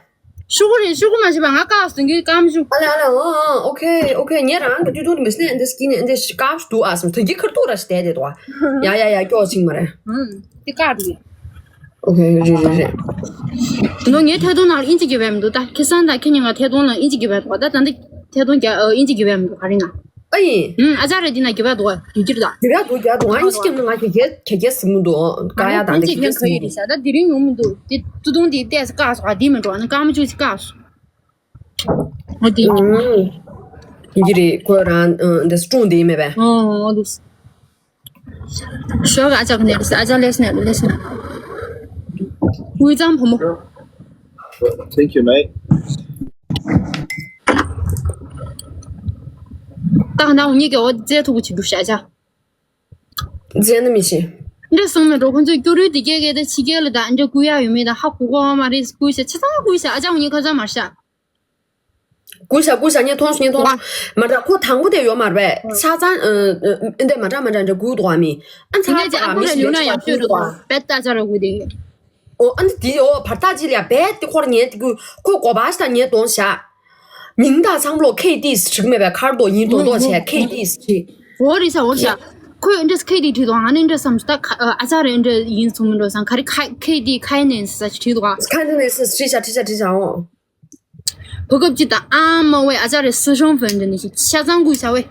ཤུ་གུ་རེད། ཤུ་གུ་མ་བྱེད་པ་ང་བཀག་སོང་གི་སྐམ་ཞུ། ཨ་ལ་ཨ་ལ། ཨོ་ཨོ་ཨོ་ཁེ་ཨོ་ཁེ། ངས་རང་གི་དུས་ཐུང་དུ་མི་སྲིད་འདི་སྐྱིད་ནས་འདི་སྐམ་ཞུ་འདུག་ཨ་སོང་། ཐོན་གྱི་ཁར་ཐུག་ར་ཞིག་བསྡད་དེ་འདུག་ཡ་ཡ་ཡ་སྐྱོ་ཅིག་མ་རེད། ཨུམ། འདི་བཀག་འདུག་ཨོ་ཁེ་རེད་རེད་རེད། ནོ་ངའི་ཐད་གཏོང་ནང་ལ་ཨིན་ཅི་རྒྱབ་ཡ་མི་འདུག་ད་ཁེ་སང་དང་ཁེ་ཉིན་ང་ཐད་གཏོང་ནང་ཨིན་ཅི་རྒྱབ་ཡ་འདུག་ད་ད་འདི་ཐད་གཏོང་རྒྱ་ཨིན་ཅི་རྒྱབ་ཡ་མི་འདུག་ག་རེ་ན། ཨ་ཡིན། ཨུམ། ཨ་ཅག་རེད་འདི་ན་རྒྱབ་ཡ་འདུག་ཡོད་ཀྱི་རེད་ད། རྒྱབ་ཡ་འདུག་རྒྱབ་ཡ་འདུག་ང་ཡིན་སྐྱེམས་ནང་ང་ག་གེ་ག་གེ་ཟིན་མི་འདུག་ཀ་ཡ་དང་འདི་ག་གེ་ཟིན་མི་འདུག་ད་དེ་རིང་ཡོང་མི་འདུག་དེ་ཏུ་ཏུང་དེ་ཏེས་བཀག་སོང་། ཨ་དེ་མི་འགྲོ་ཨ་ནི་སྐར་མ་བཅུ་ཅིག་བཀག་སོང་། ཨ་དེ། ཨུམ། ཡིན་གྱི་རེད། ཁོ་རང་འདི་སྲུང་དེ་ཡིན་མེད་པས། ཨོ་ཨོ་དེ། ཞོགས་ཨ་ཅག་ནས་ཨ་ཅག་ལས་ནས་ལས་ནས། དབུས་གཙང་བུ་མོ། Thank you, mate. ད་ང་འུ་གཉིས་ཀྱི་འོ་རྫས་མཐུག་པོ་བྱེད་རྒྱུ་ཤ་ཅག་རྫས་ནི་མི་ཤེས། འདྲ་སོང་མེད་འགྲོ། ཁོ་ཚོས་སྐྱུ་རུས་དེ་སྐྱེ་གེ་ད་ཕྱི་རྒྱལ་ལ་ད་འདྲ་བསྐུར་ཡག་ཡོད་མེད་ད་ཧ་གོ་གོ་མ་རེད། བསྐུར་ཤ་ཆ་ཚང་བསྐུར་ཤ་ཨ་ཅག་འུ་གཉིས་ཁ་ཚང་མར་ཤ། བསྐུར་བཞག་བསྐུར་བཞག་ངས་མཐོང་སོང་ངས་མཐོང་སོང་། མ་འདྲ་ཁོ་དང་པོ་དེ་ཡོད་མ་རེད་པས། ཆ་ཚང་ཨ་ཨ་འདི་མ་འདྲ་མ་འདྲ་འདྲ་བསྐུར་འདུག་ཨ་མི། ཨ་ཚ་ཚ་མི་ཞིག་ལས་ཆ་བསྐུར་འདུག་ཨ། པད་ཏ་ཅ་ར་བསྐུར་དེ་ཡོད། ཨོ་ཨ་འདི་དེ་ཨོ་བར་ཐག་ཅི་ལ་ཡ་བས་དེ་ཁོར་ངས་དེ་གུ་ཁོ་གོ་བ་ཞིག་དང་ངས་གཏོང་བཞག་མིང་དང་ཚང་མ་ལོ་ཁེ་ཏིས་བྲིས་མེད་པས། ཁར་དོ་ཡིན་དོ་དོ་བྱས་ཁེ་ཏིས་བྲིས། འོ་རེད་ཤག་འོ་རེད་ཤག་ཁོས་འདྲ་ཁེ་ཏི་བྲིས་འདུག་ཨ་ནི་འདྲ་བསམ་སོང་། ད་ཨ་ཅག་རེད་འདྲ་ཡིན་ཚོད་མི་འགྲོ་བསམ། ག་རེ་ཁ་ཁེ་ཏི་ཁ་ནས་ཟ་བྲིས་འདུག་ཨ། ཁ་ནས་བྲིས་ཤག་བྲིས་ཤག་བྲིས་ཤག་ཨོ། བུ་གབ་ཅི་དང་ཨ་མ་ཝེ་ཨ་ཅག་རེ་སི་ཤོང་ཧྥན་འདི་ནི་ཞིག་ཆ་ཚང་བསྐུར་བྱ་ཝེ།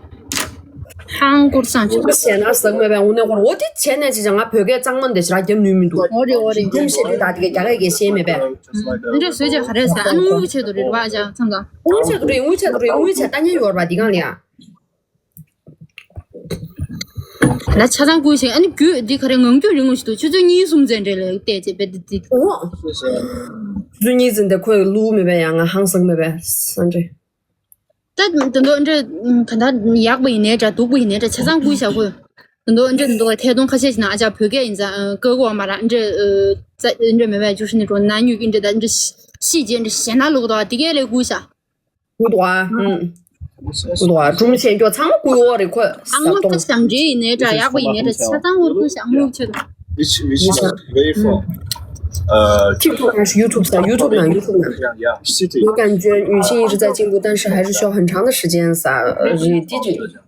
ཧང་སྐོར་སང་ཆུ། ཞེ་ན་ཟག་མེད་པའི་དངོས་གནས་ཁོར་འོ་དེ་བྱས་ནས་ཅི་ཅང་ང་བོད་སྐད་གཙང་མ་འདི་ཞེ་དྲག་རྒྱབ་ནུས་མི་འདུག་འོ་རེད་འོ་རེད། རྒྱུ་མི་ཤེས་དུས་ད་དེ་གའི་རྒྱ་སྐད་ཀྱི་ཤེས་མེད་པས། འདི་འདྲ་བཟོས་ཅིག་ག་རེ་ཟ། ཨ་དངུལ་གྱི་ཆེད་དུ་རེད་བ་ཨ་ཅག་མཚམས་དང་། དངུལ་ཆེད་དུ་རེད། དངུལ་ཆེད་དུ་རེད། དངུལ་ཆེད་ལྟ་ཉན་ཡོད་རེད་བ་འདི་གང་ལ་ཡ། ད་ཆ་ཚང་བསྐུར་ཞིང་ཨ་ནི་རྒྱུད་འདི་ག་རེ་ངང་རྒྱུད་རིང་པོ་ཞིག་འདུག་ཆུ་ཚོད་གཉིས་གསུམ་ཙམ་འདྲ་ལ་བལྟས་ཚེ་བལྟས་ཏེ་འདི། འོ། ཆུ་ཚོད་གཉིས་ཙམ་འདི་ཁོས་བླུགས་མེད་པས་ཡང་ང་ཧང་སང་མེད་པས་སང་འདྲ། ད་དེ་འདྲ་འདྲ་ག་ད་ཡག་པ་ཡིན་ནའི་འདྲ་སྡུག་པ་ཡིན་ནའི་འདྲ་ཆ་ཚང་བསྐུར་བཞག་གོ། དེ་འདྲ་འདྲ་དེ་འདྲ་ཐད་གཏོང་ཁ་ཤས་ཤིག་ན་ཨ་ཅག་བོད་སྐད་ཡིན་ཙང་ཀ་གོ་བ་མ་ར་འདྲ་ཙ་འདྲ་མེད་པས་བཅུ་ཤི་ནི་འགྲོ་ན་ཉུག་གི་འདྲ་ད་འདྲ་ཤི་རྗེས་འདྲ་ཞེ་ན་ལུག་དོ་དེ་གས་ལས་བསྐུར་བཞག་བསྐུར་འདུག་ཨ། ཨུམ། བསྐུར་འདུག་ཨ། སྒྲུང་བཤད་རྒྱུ་ཚང་མ་བསྐུར་ཡོད་རེད་ཁོས། ཨ་ང་ཚོ་ཞབས་འདྲེན་ཡིན་ནའི་འདྲ་ཡག་པོ་ཡིན་ནའི་འདྲ་ཆ་ཚང་བསྐུར་བསྐུར་ཞབས་ངུ་ཆེ། Which which is very far. 呃，TikTok还是YouTube上？YouTube 上，YouTube 上。 Yeah, yeah, city. 我感觉女性一直在进步，但是还是需要很长的时间撒。呃，这这这。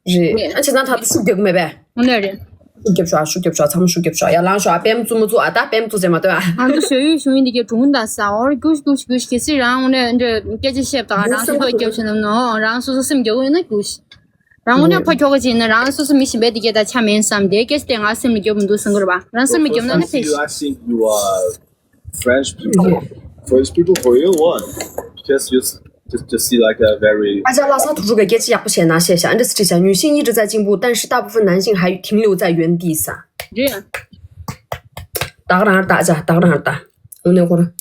རེད། ཨ་བྱས་ཙང་ད་ལྟ་ཤུགས་རྒྱག་གི་མེད་པས། དངོས་གནས་རེད། ཤུགས་རྒྱབ་ཤོག་ཨ། ཤུགས་རྒྱབ་ཤོག་ཨ། ཚང་མ་ཤུགས་རྒྱབ་ཤོག་ཨ། ཡར་ལངས་ཤོག་ཨ། པེམ་བཙུགས་མ་བཙུགས་ཨ། ད་པེམ་བཙུགས་ཟེར་མ་ལྟོས་ཨ། ང་ཚོ་ཞོ་ཡོད་ཞུ་ཡིན་འདི་གའི་གྲུང་ད་ས་འོར་རྒྱུ་ཞིག་རྒྱུ་ཞིག་གལ་སྲིད་རང་དངོས་གནས་འདི་སྐད་ཆ་བཤད་པ་དང་རང་སོ་སོ་རྒྱབ་ཤོག་ནམ་ནོ། རང་སོ་སོ་སེམས་རྒྱབ་ཡོད་ན་རྒྱུ་ཞིག་རང་དངོས་གནས་ཕ་ཁྱོ་ག་ཅིག་ཡིན་ན་རང་སོ་སོ་མི་གཞན་པའི་འདི་གའི་ད་ཆ་མེད་བསམ་དེ་སྐད་ཆ་དེ་ང་སེམས་ལ་རྒྱབ་མི་འདུག་བསམ་གི་རེད་པ། རང་སེམས་ལ་རྒྱབ་ན་ནི་ཕེ་ཤི། I think you are French people. French people for you, what? Because you s- just just see like a very ཨ་ཅག་ལགས་སོ། ཐུགས་རྗེ་ཆེ། སྐད་ཆ་ཡག་པོ་བཤད་ན་བཤད་ཤག་ཨ་འདྲ་སི་ཁྲི་ཤག་ཉུལ་ཤེས་ཡིན་འདྲ་ཙ་གཅིག་པུ། 但是大部分男性还停留在原地撒。 རེད། ད་ག་རང་ད་ཅག་ད་ག་རང་ད། འོ་ནས་ཁོ་ར།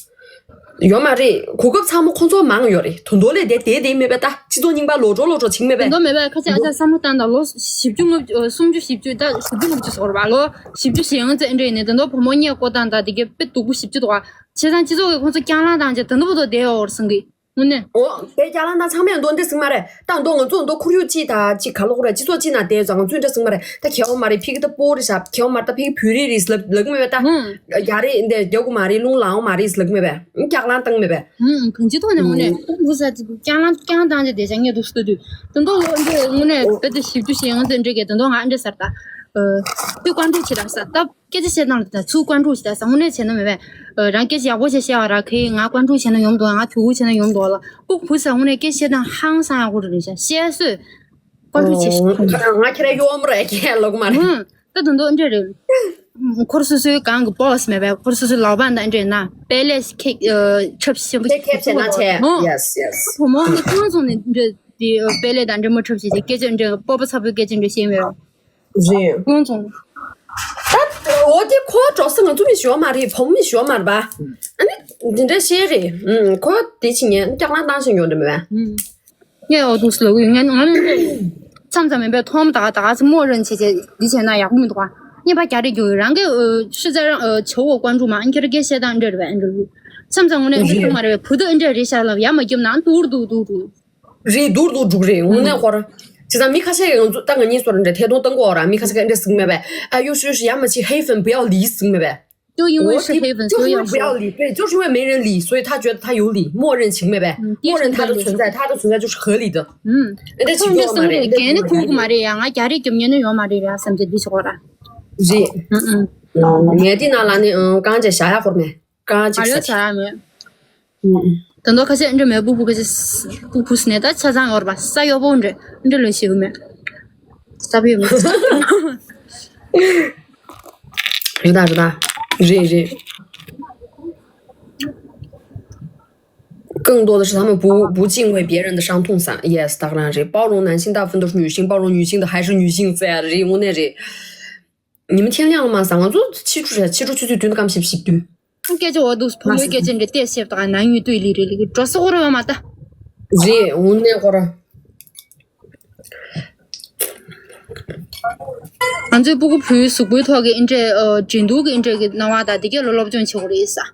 ཡོད་མ་རེད། གོ་སྐབས་ཚང་མ་ཁོ་ཚོ་མང་ཡོད་རེད། དོན་དོ་ལས་དེ་དེ་དེ་མེད་པས་ད། སྤྱི་ཚོགས་རྙིང་པ་ལོག་འགྲོ་ལོག་འགྲོ་བྱེད་མེད་པས། དོན་དོ་མེད་པས། ཁ་ཆེ་ཨ་ཅག་བསམ་བློ་བཏང་དང་ལོ་བཞི་བཅུ་ལྔ་བཅུ་སུམ་ཅུ་བཞི་བཅུ་ད་བཞི་བཅུ་ལྔ་བཅུ་སོགས་རེད་པ། ལོ་བཞི་བཅུ་ཞེ་ལྔ་ཙམ་འདྲ་ཡིན་ནའི་དོན་དོ་བུ་མོ་གཉིས་བསྐོ་སྟངས་དང་དེ་གའི་དཔེ་སྡུག་པོ་ཞེ་པོ་ཅིག་འདུག་པ། བྱས་ཙང་སྤྱི་ཚོགས་ཀྱིས་ཁོང་ཚོ་རྐྱང་ལངས་བཏང་བྱས་དོན་དོ་བུ་དོ་བསྡད་ཡོད་རེད་བསམ་གི། དངོས་གནས། འོ། དེ་རྐྱང་ལངས་བཏང་ཚང་མས་འདོན་དེ་ཟིག་མ་རེད། ད་འདོ་ང་ཚོ་འདོ་ཁོར་ཡུག་ཅིག་ད་ཅིག་ག་ལོག་རེད། སྤྱི་ཚོགས་ཅིག་ནང་བསྡད་ཡོད་ཙང་ང་ཚོས་འདྲ་ཟིག་མ་རེད། ད་གལ་བ་མ་རེད། ཕི་གི་ད་སྤོ་རེད་ཤག་གལ་བ་མ་རེད། ད་ཕི་གི་བོད་རིགས་རེད་ལབ་ལབ་གི་མེད་པས། ད་ཧུམ། རྒྱ་རིགས་འདི་རྒྱག་གི་མ་རེད། རླུང་ལངས་མ་རེད་ལབ་གི་མེད་པས། རྐྱང་ལངས་བཏང་མེད་པས། ཧུམ། གང་ཅི་ཐོག་ནས་འོ་ནས་ཧུམ། ཕུག་ས་ཅིག་རྐྱང་ལངས་རྐྱང་བཏང་ཅིག་བསྡད་ཤག་ངས་འདུག་སེ་ལྟ་དུས་དོན་དོ་ལོ་འདི་དངོས་གནས་དཔེ་དེ་བཞི་བཅུ་ཞེ་ཡང་དེ་འདྲ་གི་དོན་དོ་ང་འདྲ་ཟེར་ད། ཨ། ཚུར་བཀའ་འདྲི་བྱེད་དང་ཟེར་ད། སྐད་ཆ་བཤད་སྟངས་ལ་ད་ཚུར་བཀའ་འདྲི་བྱེད་ད་ཟེར། དངོས་གནས་བྱས་ན་མེད་པས། ཨ། རང་སྐད་ཆ་ཡག་པོ་བྱས་བཤད་པ་ར་ཁེ། ང་བཀའ་འདྲི་བྱས་ན་ཡོང་འདུག་ང་དུས་འགོ་བྱས་ན་ཡོང་འདུག་ལ། ཕྲུ་གུ་བུ་ཟེར་དངོས་གནས་སྐད་ཆ་བཤད་སྟངས་ཧང་སང་ཡག་པོ་རེད་ཤག་བཤད་སྲོལ། བཀའ་འདྲི་བྱེད་ཤིག་ང་ཁྱེད་རང་གཡོ་མོ་རེད་ཁྱེད་ལོག་མ་རེད། ཧུམ། ད་དོན་དོ་འདྲ་རེད། ཁོར་སོ་སོའི་གང་གི་boss མེད་པས། ཁོར་སོ་སོའི་ལག་པ་འདི་འདྲ་ན་དཔེ་ལས་ཁེ། ཨ། ཁྲབ་ཆེན་པོ་ཁེ་ཁེབ་བྱས་ན་བྱས། ཧུམ། Yes, yes. བུ་མོ་ནི་ཁོང་ཚོ་ནི་འདྲ་དེ་དཔེ་ལས་དང་འདྲ་མོ་ཁྲབ་བྱེད་ཀྱི་སྐད་ཆ་འདྲ་སྤོབས་པ་ཚ་པོའི་སྐད་ཆ་འདྲ་བཤད་མེད་རོ། རེད། ཁོང་ཚོ། ད་འོ་དེ་ཁོ་འགྲོ་ས་ང་ཚོ་མི་ཞོ་མ་རེད། བུ་མོ་མི་ཞོ་མ་རེད་པ། ཨ་ནི་འདི་འདྲ་བཤད་རེད། ཨུམ། ཁོ་དེ་ཕྱི་ཉིན་རྐྱང་ལངས་བཏང་ཞིང་ཡོང་འདྲ་མེད་པ། ངས་འོ་འདུག་སེ་ལབ་ཡོད། ངས་ང་ནི་མཚམས་མཚམས་མིན་པའི་ཐོམ་ད་ག་ད་ག་ཚོ་默认བྱེད་བྱེད་འདི་བྱས་ན་ཡག་པོ་མི་འདུག་ག་ངས་ཕར་རྒྱ་རེད་རྒྱུ་རང་གི་ཤི་ཚར་ཆེ་བོ་ཀོན་ཀྲུག་མ་ཨན་ཁྱེར་སྐད་བཤད་སྟངས་འདྲ་རེད་པས། ཨན་ཀྲུག་མཚམས་མཚམས་དངོས་གནས་ཨན་ཀྲུག་མ་རེད་པས། བུ་དུ་ཨན་འདྲ་རེད་ཤག་ལབ་ཡ་མ་རྒྱབ་ན་འདུར་འདུར་འདུར་འདུར། རེད། འདུར་འདུར་འགྲོ་གི་རེད། དངོས་གནས་ཁོ་རང་། བྱས་ཙང་མི་ཁ་ཤས་ཀྱིས་ང་ཚོ་ད་ང་གཉིས་ཚོ་ར་འདྲ་ཐད་གཏོང་བཏང་གི་ཡོད་ར། མི་ཁ་ཤས་ཀྱིས་འདྲ་ཟེར་གི་མེད་པས། ཨ་ཡོ་ཤུ་ཡོ་ཤུ་ཡ་མ་བྱེད། 黑粉不要理 ཟེར་གི་མེད་པས། 就因为是黑粉，所以要说。 不要理，对，就是因为没人理，所以他觉得他有理，默认型没呗，嗯，默认他的存在，他的存在就是合理的。嗯， ཁོང་འདྲ་ཟེར་གི་རེད། རྒན་ནི་ཁུག་གི་མ་རེད་ཡ། ང་རྒྱ་རིགས་རྒྱབ་ཉན་ནི་ཡོད་མ་རེད་ཡ་བསམ་གྱི་འདི་ཞིག་གོ་ར། རེད། ཨུ་ཨུ། ངས་འདི་ནང་ལ་ནི་ཨང་རྐང་རྗེས་བཞག་ཡ་ཁོར་མེད། རྐང་གཅིག་ཨ་རེ་ཟེར། བྱ་ཡ་མེད། ཨུ་ཨུ། དེ་འདྲ་ཁ་ཤས་འདྲ་མེད། སྤུ་གུ་ཁ་ཤས། སྤུ་གུ་ཟེར་ནས་ད་ཆ་ཚང་ཡོད་རེད་པ། ས་གཡོ་པོ་འདྲ་འདྲ་ལོས་ཤེས་གི་མེད། ས་བོན་མེད། རེད་ད་རེད་ད། རེད་རེད། ཨུ། 更多的是他们不不敬畏别人的伤痛撒。Yes，当然是包容男性，大部分都是女性，包容女性的还是女性撒呀，这我那这。你们天亮了吗？撒，我做七出是七出去去蹲干什么去蹲？ སྐད་ཆ་འོ་འདུག་བུ་མོའི་སྐད་ཆ་འདྲ་བལྟས་ཤེས་དང་ནང་ཡུལ་ལྟོས་ལི་རེ་ལི་འགྲོ་ས་ཧོ་རེ་བ་མ་ད། རེད། འོ་ནས་ཧོ་ར། ང་ཚོའི་སྤུ་གུ་བུའི་གཟུགས་པོའི་ཐོག་གི་ཨིན་ཏྲེ་ཨ་འགྲན་བསྡུར་གི་ཨིན་ཏྲེ་གི་སྣང་བ་དང་དེ་གས་ལ་སློབ་སྦྱོང་བྱེད་དགོས་རེད་ས།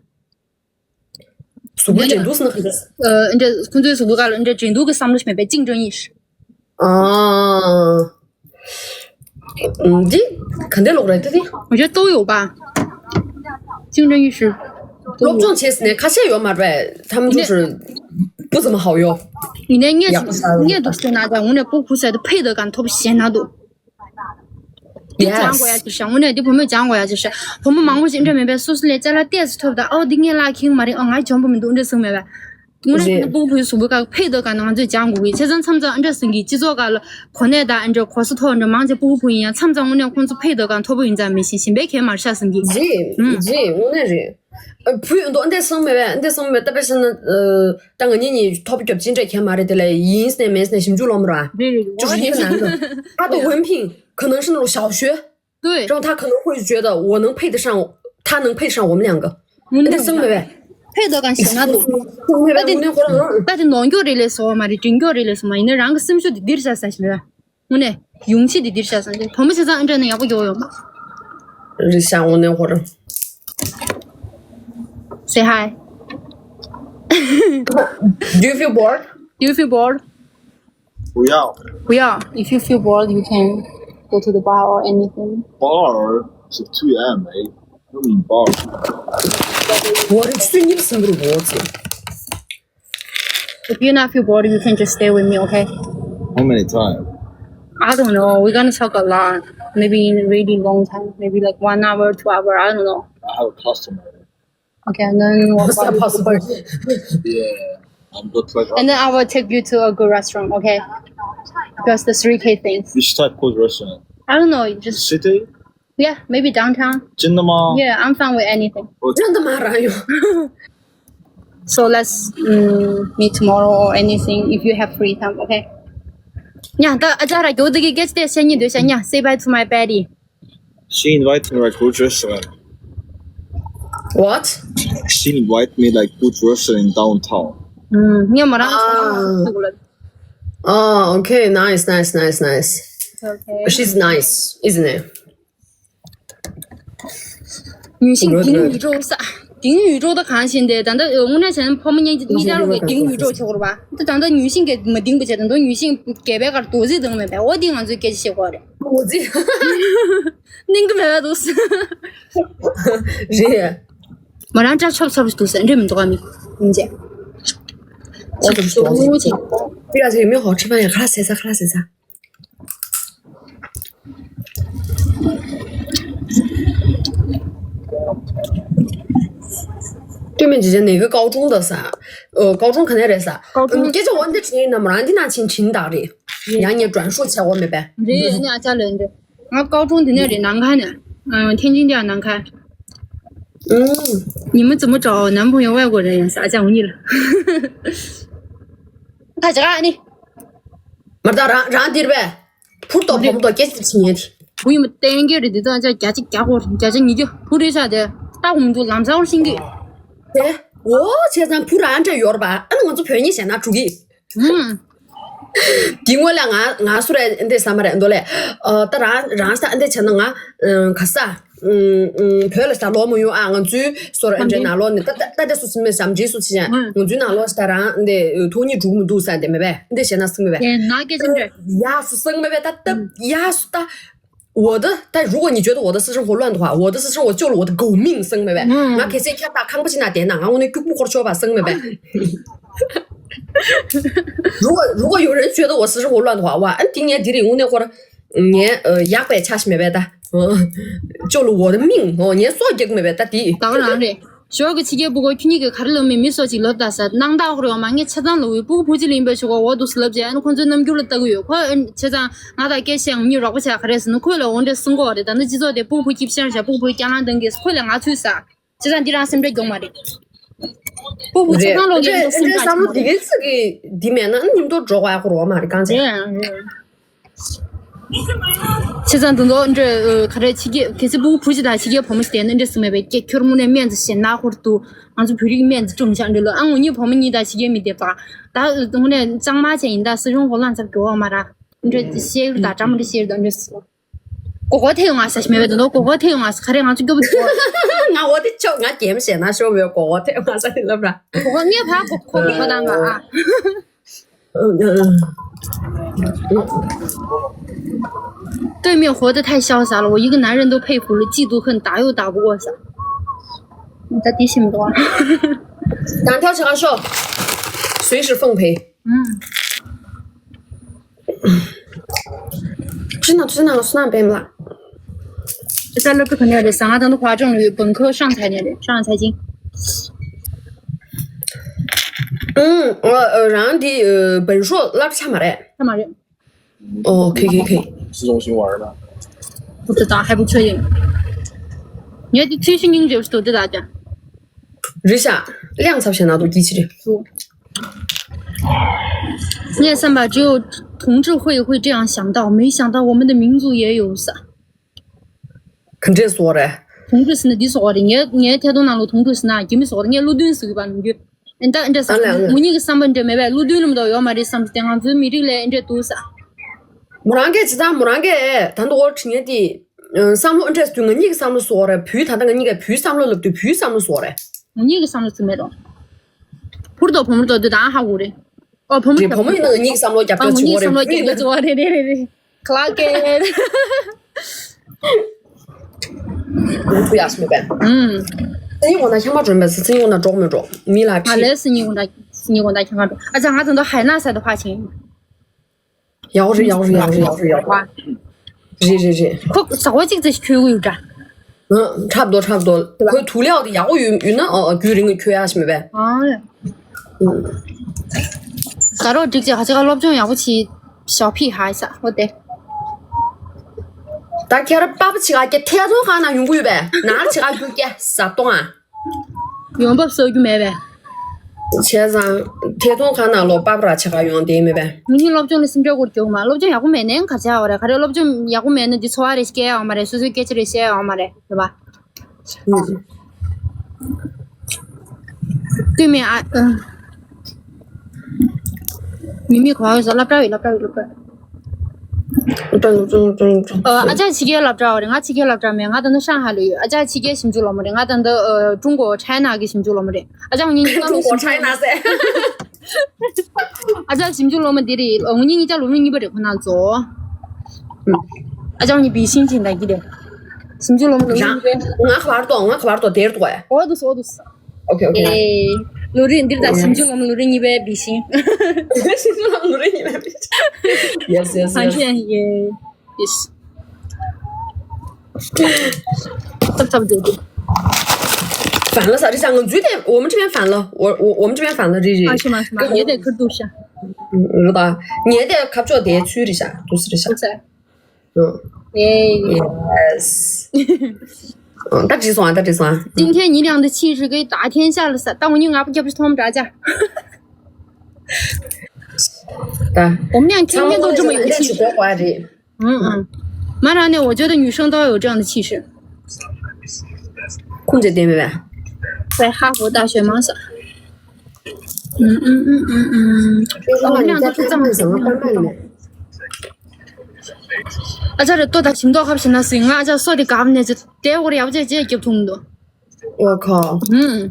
གཟུགས་པོའི་འགྲན་བསྡུར་ཟེར་ན་ག་འདྲ། ཨ་ཨིན་ཏྲེ་ཁོང་ཚོའི་གཟུགས་པོའི་སྒང་ལ་ཨིན་ཏྲེ་འགྲན་བསྡུར་གི་བསམ་བློ་ཞིག་མེད་པའི་ཅིང་ཀྲང་ཡིན་ཧྲི། ཨ། འདི་ག་འདྲ་ལོག་རེད་ད་དེ། 我觉得都有吧。 ཅིང་ཀྲང་ཡིན་ཧྲི། སློབ་སྦྱོང་བྱས་ཟིན་ནས་ཁ་ཤས་ཡོད་མ་རེད། 他们就是不怎么好用。 ཡིན་ནའི་ངས་ངས་འདུག་ཟེར་ན་ད་དངོས་གནས་སྤུ་གུ་ཟེར་དུ་ཕེ་དོ་གང་ཐོབ་ཞེ་ན་འདུག་འདི་སྦྱང་དགོས་ཡ་ཅིག་ཤ། དངོས་གནས་འདི་བུ་མོས་སྦྱང་དགོས་ཡ་ཅིག་ཤ། བུ་མོ་མང་པོ་ཞིག་འདྲ་མིན་པའི་སོ་སོ་ལས་ཅ་ལག་ཏོག་ཙམ་ཐོབ་དང་ཨོ་འདི་ངས་ལག་ཁེངས་མ་རེད། ཨོ་ང་འཇོན་པོ་མི་འདུག་འདྲ་གསུངས་མེད་པས། དངོས་གནས་རེད། སྤུ་གུ་བུའི་གཟུགས་པོའི་ཁ་ཕེ་དོ་གང་ང་ཚོས་སྦྱང་དགོས་གི། བྱས་ཙང་མཚམས་མཚམས་འདྲ་གསུང་གི་སྤྱི་ཚོགས་ཁག་ལ་གོ་གནས་དང་འདྲ་གོ་ས་མཐོ་འདྲ་མང་ཆེ་སྤུ་གུ་བུ་ཡིན་ཡང་མཚམས་མཚམས་དངོས་གནས་ཁོང་ཚོ་ཕེ་དོ་གང་མཐོ་པོ་ཡིན་ཙང་མི་ཤེས་གཞན་པའི་གལ་མར་ཤ་ཟིན་གི། རེད། ཨུམ། རེད། དངོས་གནས་རེད། ཨ་བུ་ཡོད་འདུག་འདི་སོང་མེད་པས། འདི་སོང་མེད་ད་པེ་ཤ་ན། ཨ་ད་ང་གཉིས་གཉིས་ཐོབ་རྒྱབ་ཅིང་འདྲ་གལ་མ་རེད། དེ་ལས་ཡིན་ནས་མེད་ནས་ཞིབ་འཇུག་ལོག་མ་ར། རེད་རེད། 就是一个男的，他的文凭可能是那种小学， 对。 然后他可能会觉得我能配得上，他能配得上我们两个。 དངོས་གནས་འདི་སོང་མེད་པས། ཕེ་དོ་གང་ཞེ་ན་འདུག་སོང་མེད་པས། ད་དེ་དངོས་གནས་ཁོ་རང་། ད་དེ་ནོར་འཁྱོག་རེད་ལས་སོ་མ་རེད། འབྲིང་འཁྱོག་རེད་ལས་སོ་མ་ཡིན་ན་རང་གི་སེམས་ཤུགས་དེ་འདིར་བཞག་ས་ཞིག་རེད། དངོས་གནས་ཡོང་ཆེད་དེ་འདིར་བཞག་ས་འདི་བུ་མོ་བྱས་ཙང་ཨ་འདྲ་ནས་ཡག་པོ་ཡོང་ཡོང་མ། རེད་ཤག་དངོས་གནས་ཁོ་རང་། Say hi. Do you feel bored? Do you feel bored? 不要。 不要。 If you feel bored, you can go to the bar or anything. Bar? It's two a.m., mate. What do you mean bar? What is the news? If you not feel bored, you can just stay with me, okay? How many times? I don't know. We're gonna talk a lot. Maybe in a really long time. Maybe like one hour, two hour. I don't know. I have a customer. Okay, and then we'll What's that possible? Yeah. I'm good for and then I will take you to a good restaurant, okay? Because the three K things. Which type of restaurant? I don't know. Just City? Yeah, maybe downtown. Jinda吗? Yeah, I'm fine with anything. 真的吗？然后 So let's um, meet tomorrow or anything if you have free time, okay? ཉ་ད་ཨ་ཅག་ར་གྱོད་དེ་གི་སྐད་ཆ་དེ་བཤད་ཉེ་འདོད་བཤད་ཉ། Say bye to my baddie. She invited me like good restaurant. What? She invited me like good restaurant in downtown. ངས་མོ་རང་Oh, okay, nice, nice, nice, nice. Okay. She's nice, isn't it? 女性顶宇宙啥？顶宇宙的感情的，等到我那前泡沫年纪，你家如果顶宇宙去过吧？这等到女性给没顶不起，等到女性给别个多子等没白，我顶俺最给结果的。我这那个没白都是，人，马上这差不多都是，这么多米，你姐。我怎么说？我怎么说？对啊，这有没有好吃饭呀？卡拉塞萨，卡拉塞萨。对面姐姐哪个高中的啥？呃，高中肯定认识啊。高中嗯，这就我那群那么然的那群群打的，让你转述一下我没白。你这人家家人的，俺高中在那里南开呢，嗯，天津叫南开。嗯，你们怎么找男朋友？外国人也是啊，讲腻了。他这个你，没得让让地儿呗，普通普通给几千年的。不用等给人的，这这加几加过，加这你就不对啥的，大红都蓝色心的。哎，我这咱普然这有吧？嗯，我做朋友现在注意。嗯，དེ་སྔོན་ལ་ང་ང་སུ་རེད་འདི་ས་མ་རེད་འདོ་ལེ། ཨ་ད་རང་རང་ས་འདི་བྱས་ན་ང་ཨ་ག་ས་ཨ་ཨ་བོད་ལ་ས་ལོག་མ་ཡོང་ཨ། ང་ཚོའི་སོ་ར་འདྲེ་ནང་ལོག་ནས་ད་ད་ད་འདྲེ་སུ་སི་མེད་བྱམས་ཅི་སུ་ཅི་ཡང་ང་ཚོའི་ནང་ལོག་ས་རང་འདི་ཐོག་ཉིད་འགྲུག་མི་འདུག་ས་འདི་མེད་པས། འདི་བྱས་ན་སུ་མེད་པས། 那个真的， ཡ་སུ་སང་མེད་པས། ད་ད་ཡ་སུ་ད། 我的，但如果你觉得我的私生活乱的话，我的私生活救了我的狗命，生没呗？俺开始看不起那点呐，俺我那狗不好说吧，生没呗？如果如果有人觉得我私生活乱的话，哇，俺今年底里我那会儿，年呃，压白差是没呗的，嗯，救了我的命，哦，年算给没呗，到底。当然嘞。 ཞོགས་ཀྱི་ཕྱི་རྒྱལ་སྤུ་གུ་ཁྱོད་གཉིས་ཀྱིས་ག་རེ་ལབ་མིན་མི་སོགས་ཅིག་ལབ་ད་ཟེར། སྣང་དག་ཧོར་ཡོང་མ་ངས་ཆ་ཚང་ལབ་ཡོད། སྤུ་གུ་བུ་གཅིག་ལ་ཡིན་པའི་ཆོག་གོ་འོ་འདུག་སེ་ལབ་བྱས། ཨ་ནི་ཁོང་ཚོའི་རྣམ་འགྱུར་ལ་ལྟ་གི་ཡོད། ཁོ་ཨ་ནི་བྱས་ཙང་ང་དང་སྐད་བཤད་ངོ་གཉིས་རོགས་པ་བྱས་ག་རེ་ཟེར་ན་ཁོས་ལ་འོ་འདྲས་གསུང་གི་ཡོད་རེད། ད་ནི་སྤྱི་ཚོགས་དེ་སྤུ་གུ་བུ་གཅིག་ཤར་བྱས་སྤུ་གུ་བུ་སྐྱག་ལང་གཏོང་གི་ཁོས་ལ་ང་ཚུད་ཟེར། བྱས་ཙང་འདི་རང་སེམས་ཁྲལ་རྒྱོབ་མ་རེད། སྤུ་གུ་ཆ་ཚང་ལོག་གི་འདུག་སེམས་ཁྲལ་རྒྱོབ་མ་རེད། 这三路第一次给地面呢，你们都找我还不罗马的刚才。 རེད་རེད། བྱས་ཙང་དེ་ཚོ་འདྲ་ཨ་ག་རེ་ཕྱི་རྒྱལ་གལ་སྲིད་སྤུ་གུ་བུ་གཅིག་དང་ཕྱི་རྒྱལ་བུ་མོ་ཞིག་བསྡད་ན་འདྲ་སེམས་མེད་པས། ཀྱེ་ཁྱོད་རང་དངོས་གནས་སྨན་རྩི་ཞེ་ན་ཧོར་དུ་ང་ཚོ་བོད་རིགས་སྨན་རྩི་སྲུང་བྱ་འདྲ་ལོ། ཨ་ངོ་གཉིས་བུ་མོ་གཉིས་དང་ཕྱི་རྒྱལ་མི་བསྡད་པ་ད་དངོས་གནས་གཙང་མ་བྱས་ཡིན་ད་སྲིད་གཞུང་གོ་ལང་ཚབ་གི་འོག་མ་ར་འདྲ་ཤེར་དང་འདྲ་མི་འདྲ་ཤེར་དང་འདྲ་སོ། གོ་གོ་ཐེ་ཡོང་ང་ས་ཞིག་མེད་པས། དོན་དུ་གོ་གོ་ཐེ་ཡོང་ང་ས་ག་རེ་ང་ཚོ་སྐྱོ་པོ་འདུག་ང་འོ་དེ་ཆོག་ང་རྒྱལ་ཞེ་ན་ཤོག་མེད་གོ་གོ་ཐེ་ཡོང་ང་ས་དེ་ལབ་ར། 我没有爬过，过过那个啊。 嗯嗯嗯。 对面活得太潇洒了，我一个男人都佩服了，嫉妒恨打又打不过啥。你在提醒我。 单挑陈阿秀，随时奉陪。嗯， 真的真的是那边了。 在那不可能的，上海当中华政旅本科上财年的，上海财经。 嗯，我呃，然后的呃，本硕拉不下马嘞。 干嘛人？ 哦，可以可以可以。市中心玩的。 不知道，还不确定。你要去推迟，你就是都知道的。 日下两场选到都机器人。 你也算吧，只有同志会会这样想到，没想到我们的民族也有啥。 肯定说嘞。 同志是那地所的，你你也听懂那路同志是那，给没说的，你路顿是吧？你就，嗯，但这是，当然了。我那个上班这没呗，路顿那么多，要么这上班，俺这没这来，这都是。 མོ་རང་གིས་ཇི་ལྟར་མོ་རང་གིས་ད་འདུག་འོ་དྲི་ངན་དེ་བསམ་བློ་འདྲས་དུས་ང་གཉིས་ཀྱི་བསམ་བློ་སོགས་རེད། བུའི་ད་ལྟ་ང་གཉིས་ཀྱི་བུའི་བསམ་བློ་ལབ་དུས་བུའི་བསམ་བློ་སོགས་རེད། 我那个上班是没了。 ཕུར་དོ་བུ་མོ་དོ་དུ་དང་ཧ་གོ་རེད། ཨོ་བུ་མོ་རེད། བུ་མོ་ཡིན་ན་ང་གཉིས་ཀྱི་བསམ་བློ་རྒྱབ་ཨ་སྐྱོར་ངོ་བྱེད་གཉིས་དགོས་རེད། བསམ་བློ་རྒྱབ་སྐྱོར་བྱེད་དགོས་རེད་རེད་རེད། Clock it. ཐུ་ཡག་སྨེ་པས། 嗯。སང་ཉིན་དགོང་དག་ཁྱམས་པ་འགྲོ་མེད། སང་ཉིན་དགོང་དག་འགྲོ་མི་འགྲོ་མི་ལ་ང་དྲིས། ལས་སང་ཉིན་དགོང་དག་སང་ཉིན་དགོང་དག་ཁྱམས་པ་འགྲོ། ཨ་ཅག་ང་ད་དུང་ཧའེ་ནན་ས་དུ་ཕར་ཕྱིན། ཡག་པོ་རེད། ཡག་པོ་རེད། ཡག་པོ་རེད། ཡག་པོ་རེད། ཡག་པོ་རེད། རེད་རེད་རེད། ཁོ་ཟ་བ་གཅིག་ཙམ་ཞིག་འཁྱོལ་གི་ཡོད་འདྲ། ཨ། འཁྲབ་དོ་འཁྲབ་དོ། ཁོའི་དུག་ལས་འོག་དེ་ཡག་པོ་ཡོད་ཡོད་ན། ཨ། རྒྱུན་རིང་གི་འཁྱོལ་ཡག་ཞིག་མེད་པས། ཨ། དགའ་རོགས་འགྲིག་ཅེས་ཁ་ཅིག་སློབ་སྦྱོང་ཡག་པོ་བྱེད། ཞའོ་ཕི་ཧའེ་ས་འོ་དེ། ད་ཁྱེད་རང་པ་པ་ཆེ་ག་ཀྱ་ཐད་ཐོང་ཁང་ནང་ཡོང་གི་ཡོད་པས། ནང་ཆེ་ག་རྒྱུག་ཀྱ་ཟ་གཏོང་ཨ། ཡོང་འབབ་བཟོ་རྒྱུ་མེད་པས། བྱས་ཙང་ཐད་ཐོང་ཁང་ནང་ལོ་པ་པ་ར་ཆེ་ག་ཡོང་དེ་མེད་པས། ངེད་གཉིས་སློབ་སྦྱོང་ལ་སེམས་ཁྲལ་སྐོར་རྒྱུག་མ། སློབ་སྦྱོང་ཡག་པོ་མེད་ནའང་ག་ཆེ་བ་རེད། ག་རེ་སློབ་སྦྱོང་ཡག་པོ་མེད་ན་འདི་འཚོ་བ་རེ་སྐྱེལ་ཡག་མ་རེད། སོ་སོའི་སྐད་ཆ་རེ་བཤད་ཡག་མ་རེད། རེད་པ། ཨུ། ལྟོས་མེད་ཨ། ཨ། མི་མི་གོ་བ་ཡོད་ས། སློབ་གྲྭ་ཡོད། སློབ་གྲྭ་ཡོད། སློབ་གྲྭ། ཨ་ཅག་ཕྱི་རྒྱལ་སློབ་གྲྭ་བ་རེད། ང་ཕྱི་རྒྱལ་སློབ་གྲྭ་མེད། ང་ད་ལྟ་ཧྲང་ཧའེ་ལ་ཡོད། ཨ་ཅག་ཕྱི་རྒྱལ་ཞིབ་འཇུག་སློབ་མ་རེད། ང་ད་ལྟ་ཀྲུང་གོ་ཁྲའེ་ནཱ་གི་ཞིབ་འཇུག་སློབ་མ་རེད། ཨ་ཅག་ངེད་གཉིས་ཀ་ཀྲུང་གོ་ཁྲའེ་ནཱ་ཟེར། ཨ་ཅག་ཞིབ་འཇུག་སློབ་མ་འདི་རེད། ངེད་གཉིས་ཀ་ལོ་རིམ་གཉིས་པ་རེད། ཁོ་ན་ཚོ། ཨ་ཅག་ངེད་བི་ཤིང་ཅིག་འདྲ་གི་རེད། ཞིབ་འཇུག་སློབ་མ་ལོ་རིམ་གཉིས་པ། ང་ག་བར་དོ། ང་ག་བར་དོ་དེར་དོ། འོ་དུ་སོ་དུ་སོ། ཨོ་ཁེ་ཨོ་ཁེ། ཨེ། ལོ་རིམ་འདིར་ད་ཞིབ་འཇུག་སློབ་མ་ལོ་རིམ་གཉིས་པའི་བི་ཤིང་། ཞིབ་འཇུག་སློབ་མ་ལོ་རིམ་གཉིས་པའི་བི་ཤིང་། Yes, yes, yes. 很便宜。Yes。 Yes。 反了啥？这三个最得我们这边反了，我我我们这边反了，这这。啊，是吗？是吗？也得可读下。嗯，是吧？你也得看这得去一下，都是这下。不在。 ཡེ། Yes. 嗯，大致算，大致算。 今天你俩的气势给打天下了噻，但我你俺不就不是他们打架。 对。 我们俩天天都这么有气势。 国华这。 嗯嗯。马上呢，我觉得女生都要有这样的气势。 控制点没呗？ 在哈佛大学吗？ 嗯嗯嗯嗯嗯。 ཨ་ཅག་རེ་ལྟོས་དང་། ཞིམ་མདོག་ཁ་བྱས་ན་ཟིན། ང་ཨ་ཅག་སོ་དེ་གབ་ནས་ཅི་དེ་འོར་ཡག་ཅེ་ཅེ་རྒྱབ་ཐུང་འདུག་ཨོ་ཁོ། ཨུམ།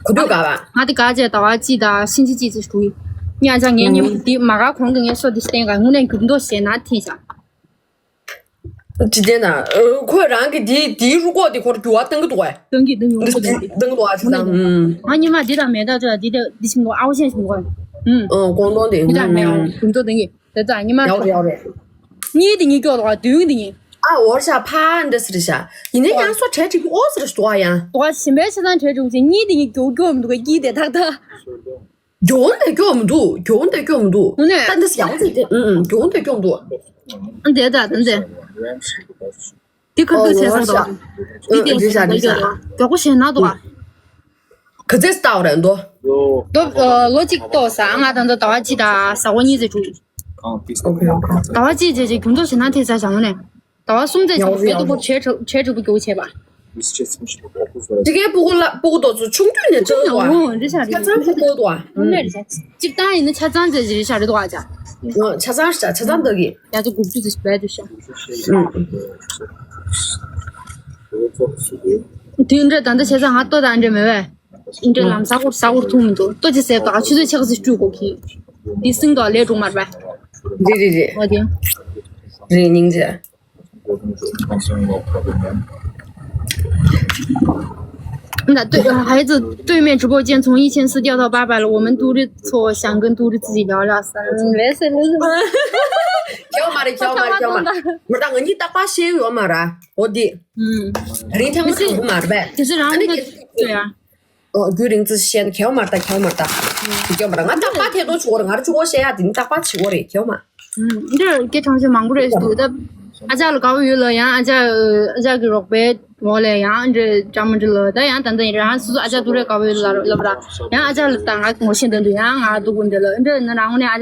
ག་དུས་གབ་པ། ང་དེ་ག་ཅེ་ཟླ་བ་གཅིག་དང་ཕྱིན་ཅི་གཅིག་ཙམ་ཞུ་ཡི། ངས་ཨ་ཅག་ངའི་ཉིན་མོ་དེ་མ་ག་གོང་གི་ངའི་སོ་དེ་བསྟན་ག་དངོས་གནས་འགྱུར་མདོག་བྱས་ན་ཐེན་ཤག་ཅི་བསྟན་ན། ཁོས་རང་གི་དེ་དེའི་རུ་ཁོག་དེ་ཁོར་འགྱུར་བ་གཏང་གི་འདུག་གས། གཏང་གི་འདུག་ངོ་ཁོ་གཏང་གི་འདུག་གས། ཨ་ཅག་ཨུམ། ང་ཉི་མ་འདི་དང་མེ་ད་ཅོ་ཡ་འདི་དེ་འདི་ཞིམ་གོ། ཨའོ་ཤན་ཞིམ་གོ། ཨུམ། ཨོ་གོང་གཏོང་དེ། འདི་དང་མེ་ཨུམ། འགྱུར་མདོག་གཏང་གི། དེ་ཙང་ཉི་མ་ཡག་རེད་ཡག་རེད། གཉིས་དེ་གཉིས་སྐྱོ་དོ། དུང་དེ་གཉིས། ཨ་འོར་ཤ་ཕ་འདྲ་སི་རེད་ཤག་ཡིན་ན་ཡང་སོ་གྲལ་འགྲིག་གི་ཨོ་སི་རེད་ཤག་ཡང་། དོ་ག་ཞིམ་པའི་ཆ་ཚང་གྲལ་འགྲིག་ཅིང་གཉིས་དེ་གཉིས་སྐྱོ་སྐྱོ་མི་འདུག་ག། གཉིས་དེ་ཐག་ཐག་མགྱོགས་འདི་སྐྱོ་མི་འདུག་མགྱོགས་འདི་སྐྱོ་མི་འདུག་དངོས་གནས། ད་འདི་ཡག་པོ་ཅིག་དེ། ཨུ་ཨུ། མགྱོགས་འདི་སྐྱོ་མི་འདུག་འདི་ད་འདི་འདི། འདི་ཁ་ཐུག་བྱས་སོང་དོ། འདི་དེ་རེད་ཤག་རེད་ཤག་མགྱོགས་པོ་བྱས་ན་དོ། ག་ཚོད་ལྟ་བ་རེད་འདུག་དོ། ལོ་གཅིག་ལྟོས་ས། ང་ད་ལྟ་ཟླ་བ་གཅིག་དང་ཟླ་བ་གཉིས་ཙམ་འགྲོ། ཟླ་བ་གཅིག་རྗེས་ཀྱི་རྒྱུ་མཚན་ཞེ་ན་དེ་ས་བྱ་ངོ་ནས། ཟླ་བ་གསུམ་ཙམ་ཡག་པོ་ཞིག་ཡག་པོ་བྱས་འགྲོ་བྱས་འགྲོ་པོ་རྒྱུ་བྱས་པ། དེ་གའི་སྤུ་གུ་ལ་སྤུ་གུ་དོ་ཚོ་ཆུང་དུས་ནས་ཆུང་ལྟོས་དུ་ཡང་འོང་རེད་ཤག་རེད། ཆ་ཚང་ཆུང་ལྟོས་དུ་ཨ། ཨུམ། ལས་རེད་ཤག་སྤྱིར་བཏང་ཡིན་ན་ཆ་ཚང་ཙམ་ཞིག་རེད་ཤག་རེད་དོ་ཨ་ཅག་ཆ་ཚང་ཤག་ཆ་ཚང་ལྟོས་གི། ཡ་ཅག་དགུ་བཅུ་ཙམ་ཞིག་བས་འདུག་ཤག་ཨུམ། དེ་འདྲ་ད་ལྟ་བྱས་ཙང་ང་ལྟོས་དང་འདྲ་མེད་བས། འདི་འདྲ་ལམ་ས་ཧུར་ས་ཧུར་འཐུང་མི་འདུག་ལྟོས་ཅི་ཟེར་དོ་ཨ། ཆུ་ཚོད་ཕྱེད་ཀ་ཙམ་བཀྲུས་དགོས་གི། འདི་སིང་དོ་ལས་འགྲོ་མར་བས། རེད་རེད་རེད། ཨོ་དེ། རེད་སྙིང་རྗེ། ན་对，孩子，对面直播间从一千四掉到八百了，我们都是错想跟都是自己聊聊三没事没事。 ཁྱེད་མ་རེད། ཁྱེད་མ་རེད། ཁྱེད་མ་རེད། མི་ད་ང་གཉིས་རྟག་པར་ཤེས་ཡོད་མ་རེད། འོ་དེ། ཨུམ། རིང་ཐེངས་མ་ཚང་གི་མ་རེད་པས། དེ་ཚོ་རང་ཨ་ནི་ལ་གཅིག་ཡ། ཨོ་རྒྱུན་རིང་ཙམ་བཤད་ན་ཁྱེད་མ་རེད་ད། ཁྱེད་མ་རེད་ད། ཁྱེད་མ་རེད། ང་རྟག་པར་ཐད་གཏོང་བྱེད་དགོས་རེད། ང་རང་གཅིག་པོ་བཤད་ཡ་དེ་ནི་རྟག་པར་བྱེད་དགོས་རེད། ཁྱེད་མ། ཨུམ། འདིར་སྐད་གྲགས་ཆེ་མང་པོ་རེད་འདུག་ད་ཨ་ཅག་ལ་དགའ་པོ་ཡོད་ལ། ཡང་ཨ་ཅག་ཨ་ཅག་གི་རོགས་པའི་འོག་ལ་ཡང་འདྲ་འདྲ་མི་འདྲ་ལ། ད་ཡང་ད་ལྟ་ཡིན་རང་སོ་སོ་ཨ་ཅག་དུ་རེ་དགའ་པོ་ཡོད་ལ་ལབ་ར། ཡང་ཨ་ཅག་ལ་ད་ང་ངོ་ཤེས་འདོན་འདུག་ཡང་ང་སྡུག་པོ་འདི་ལ་འདྲ་ན་རང་ངོ་ནས་ཨ་ཅག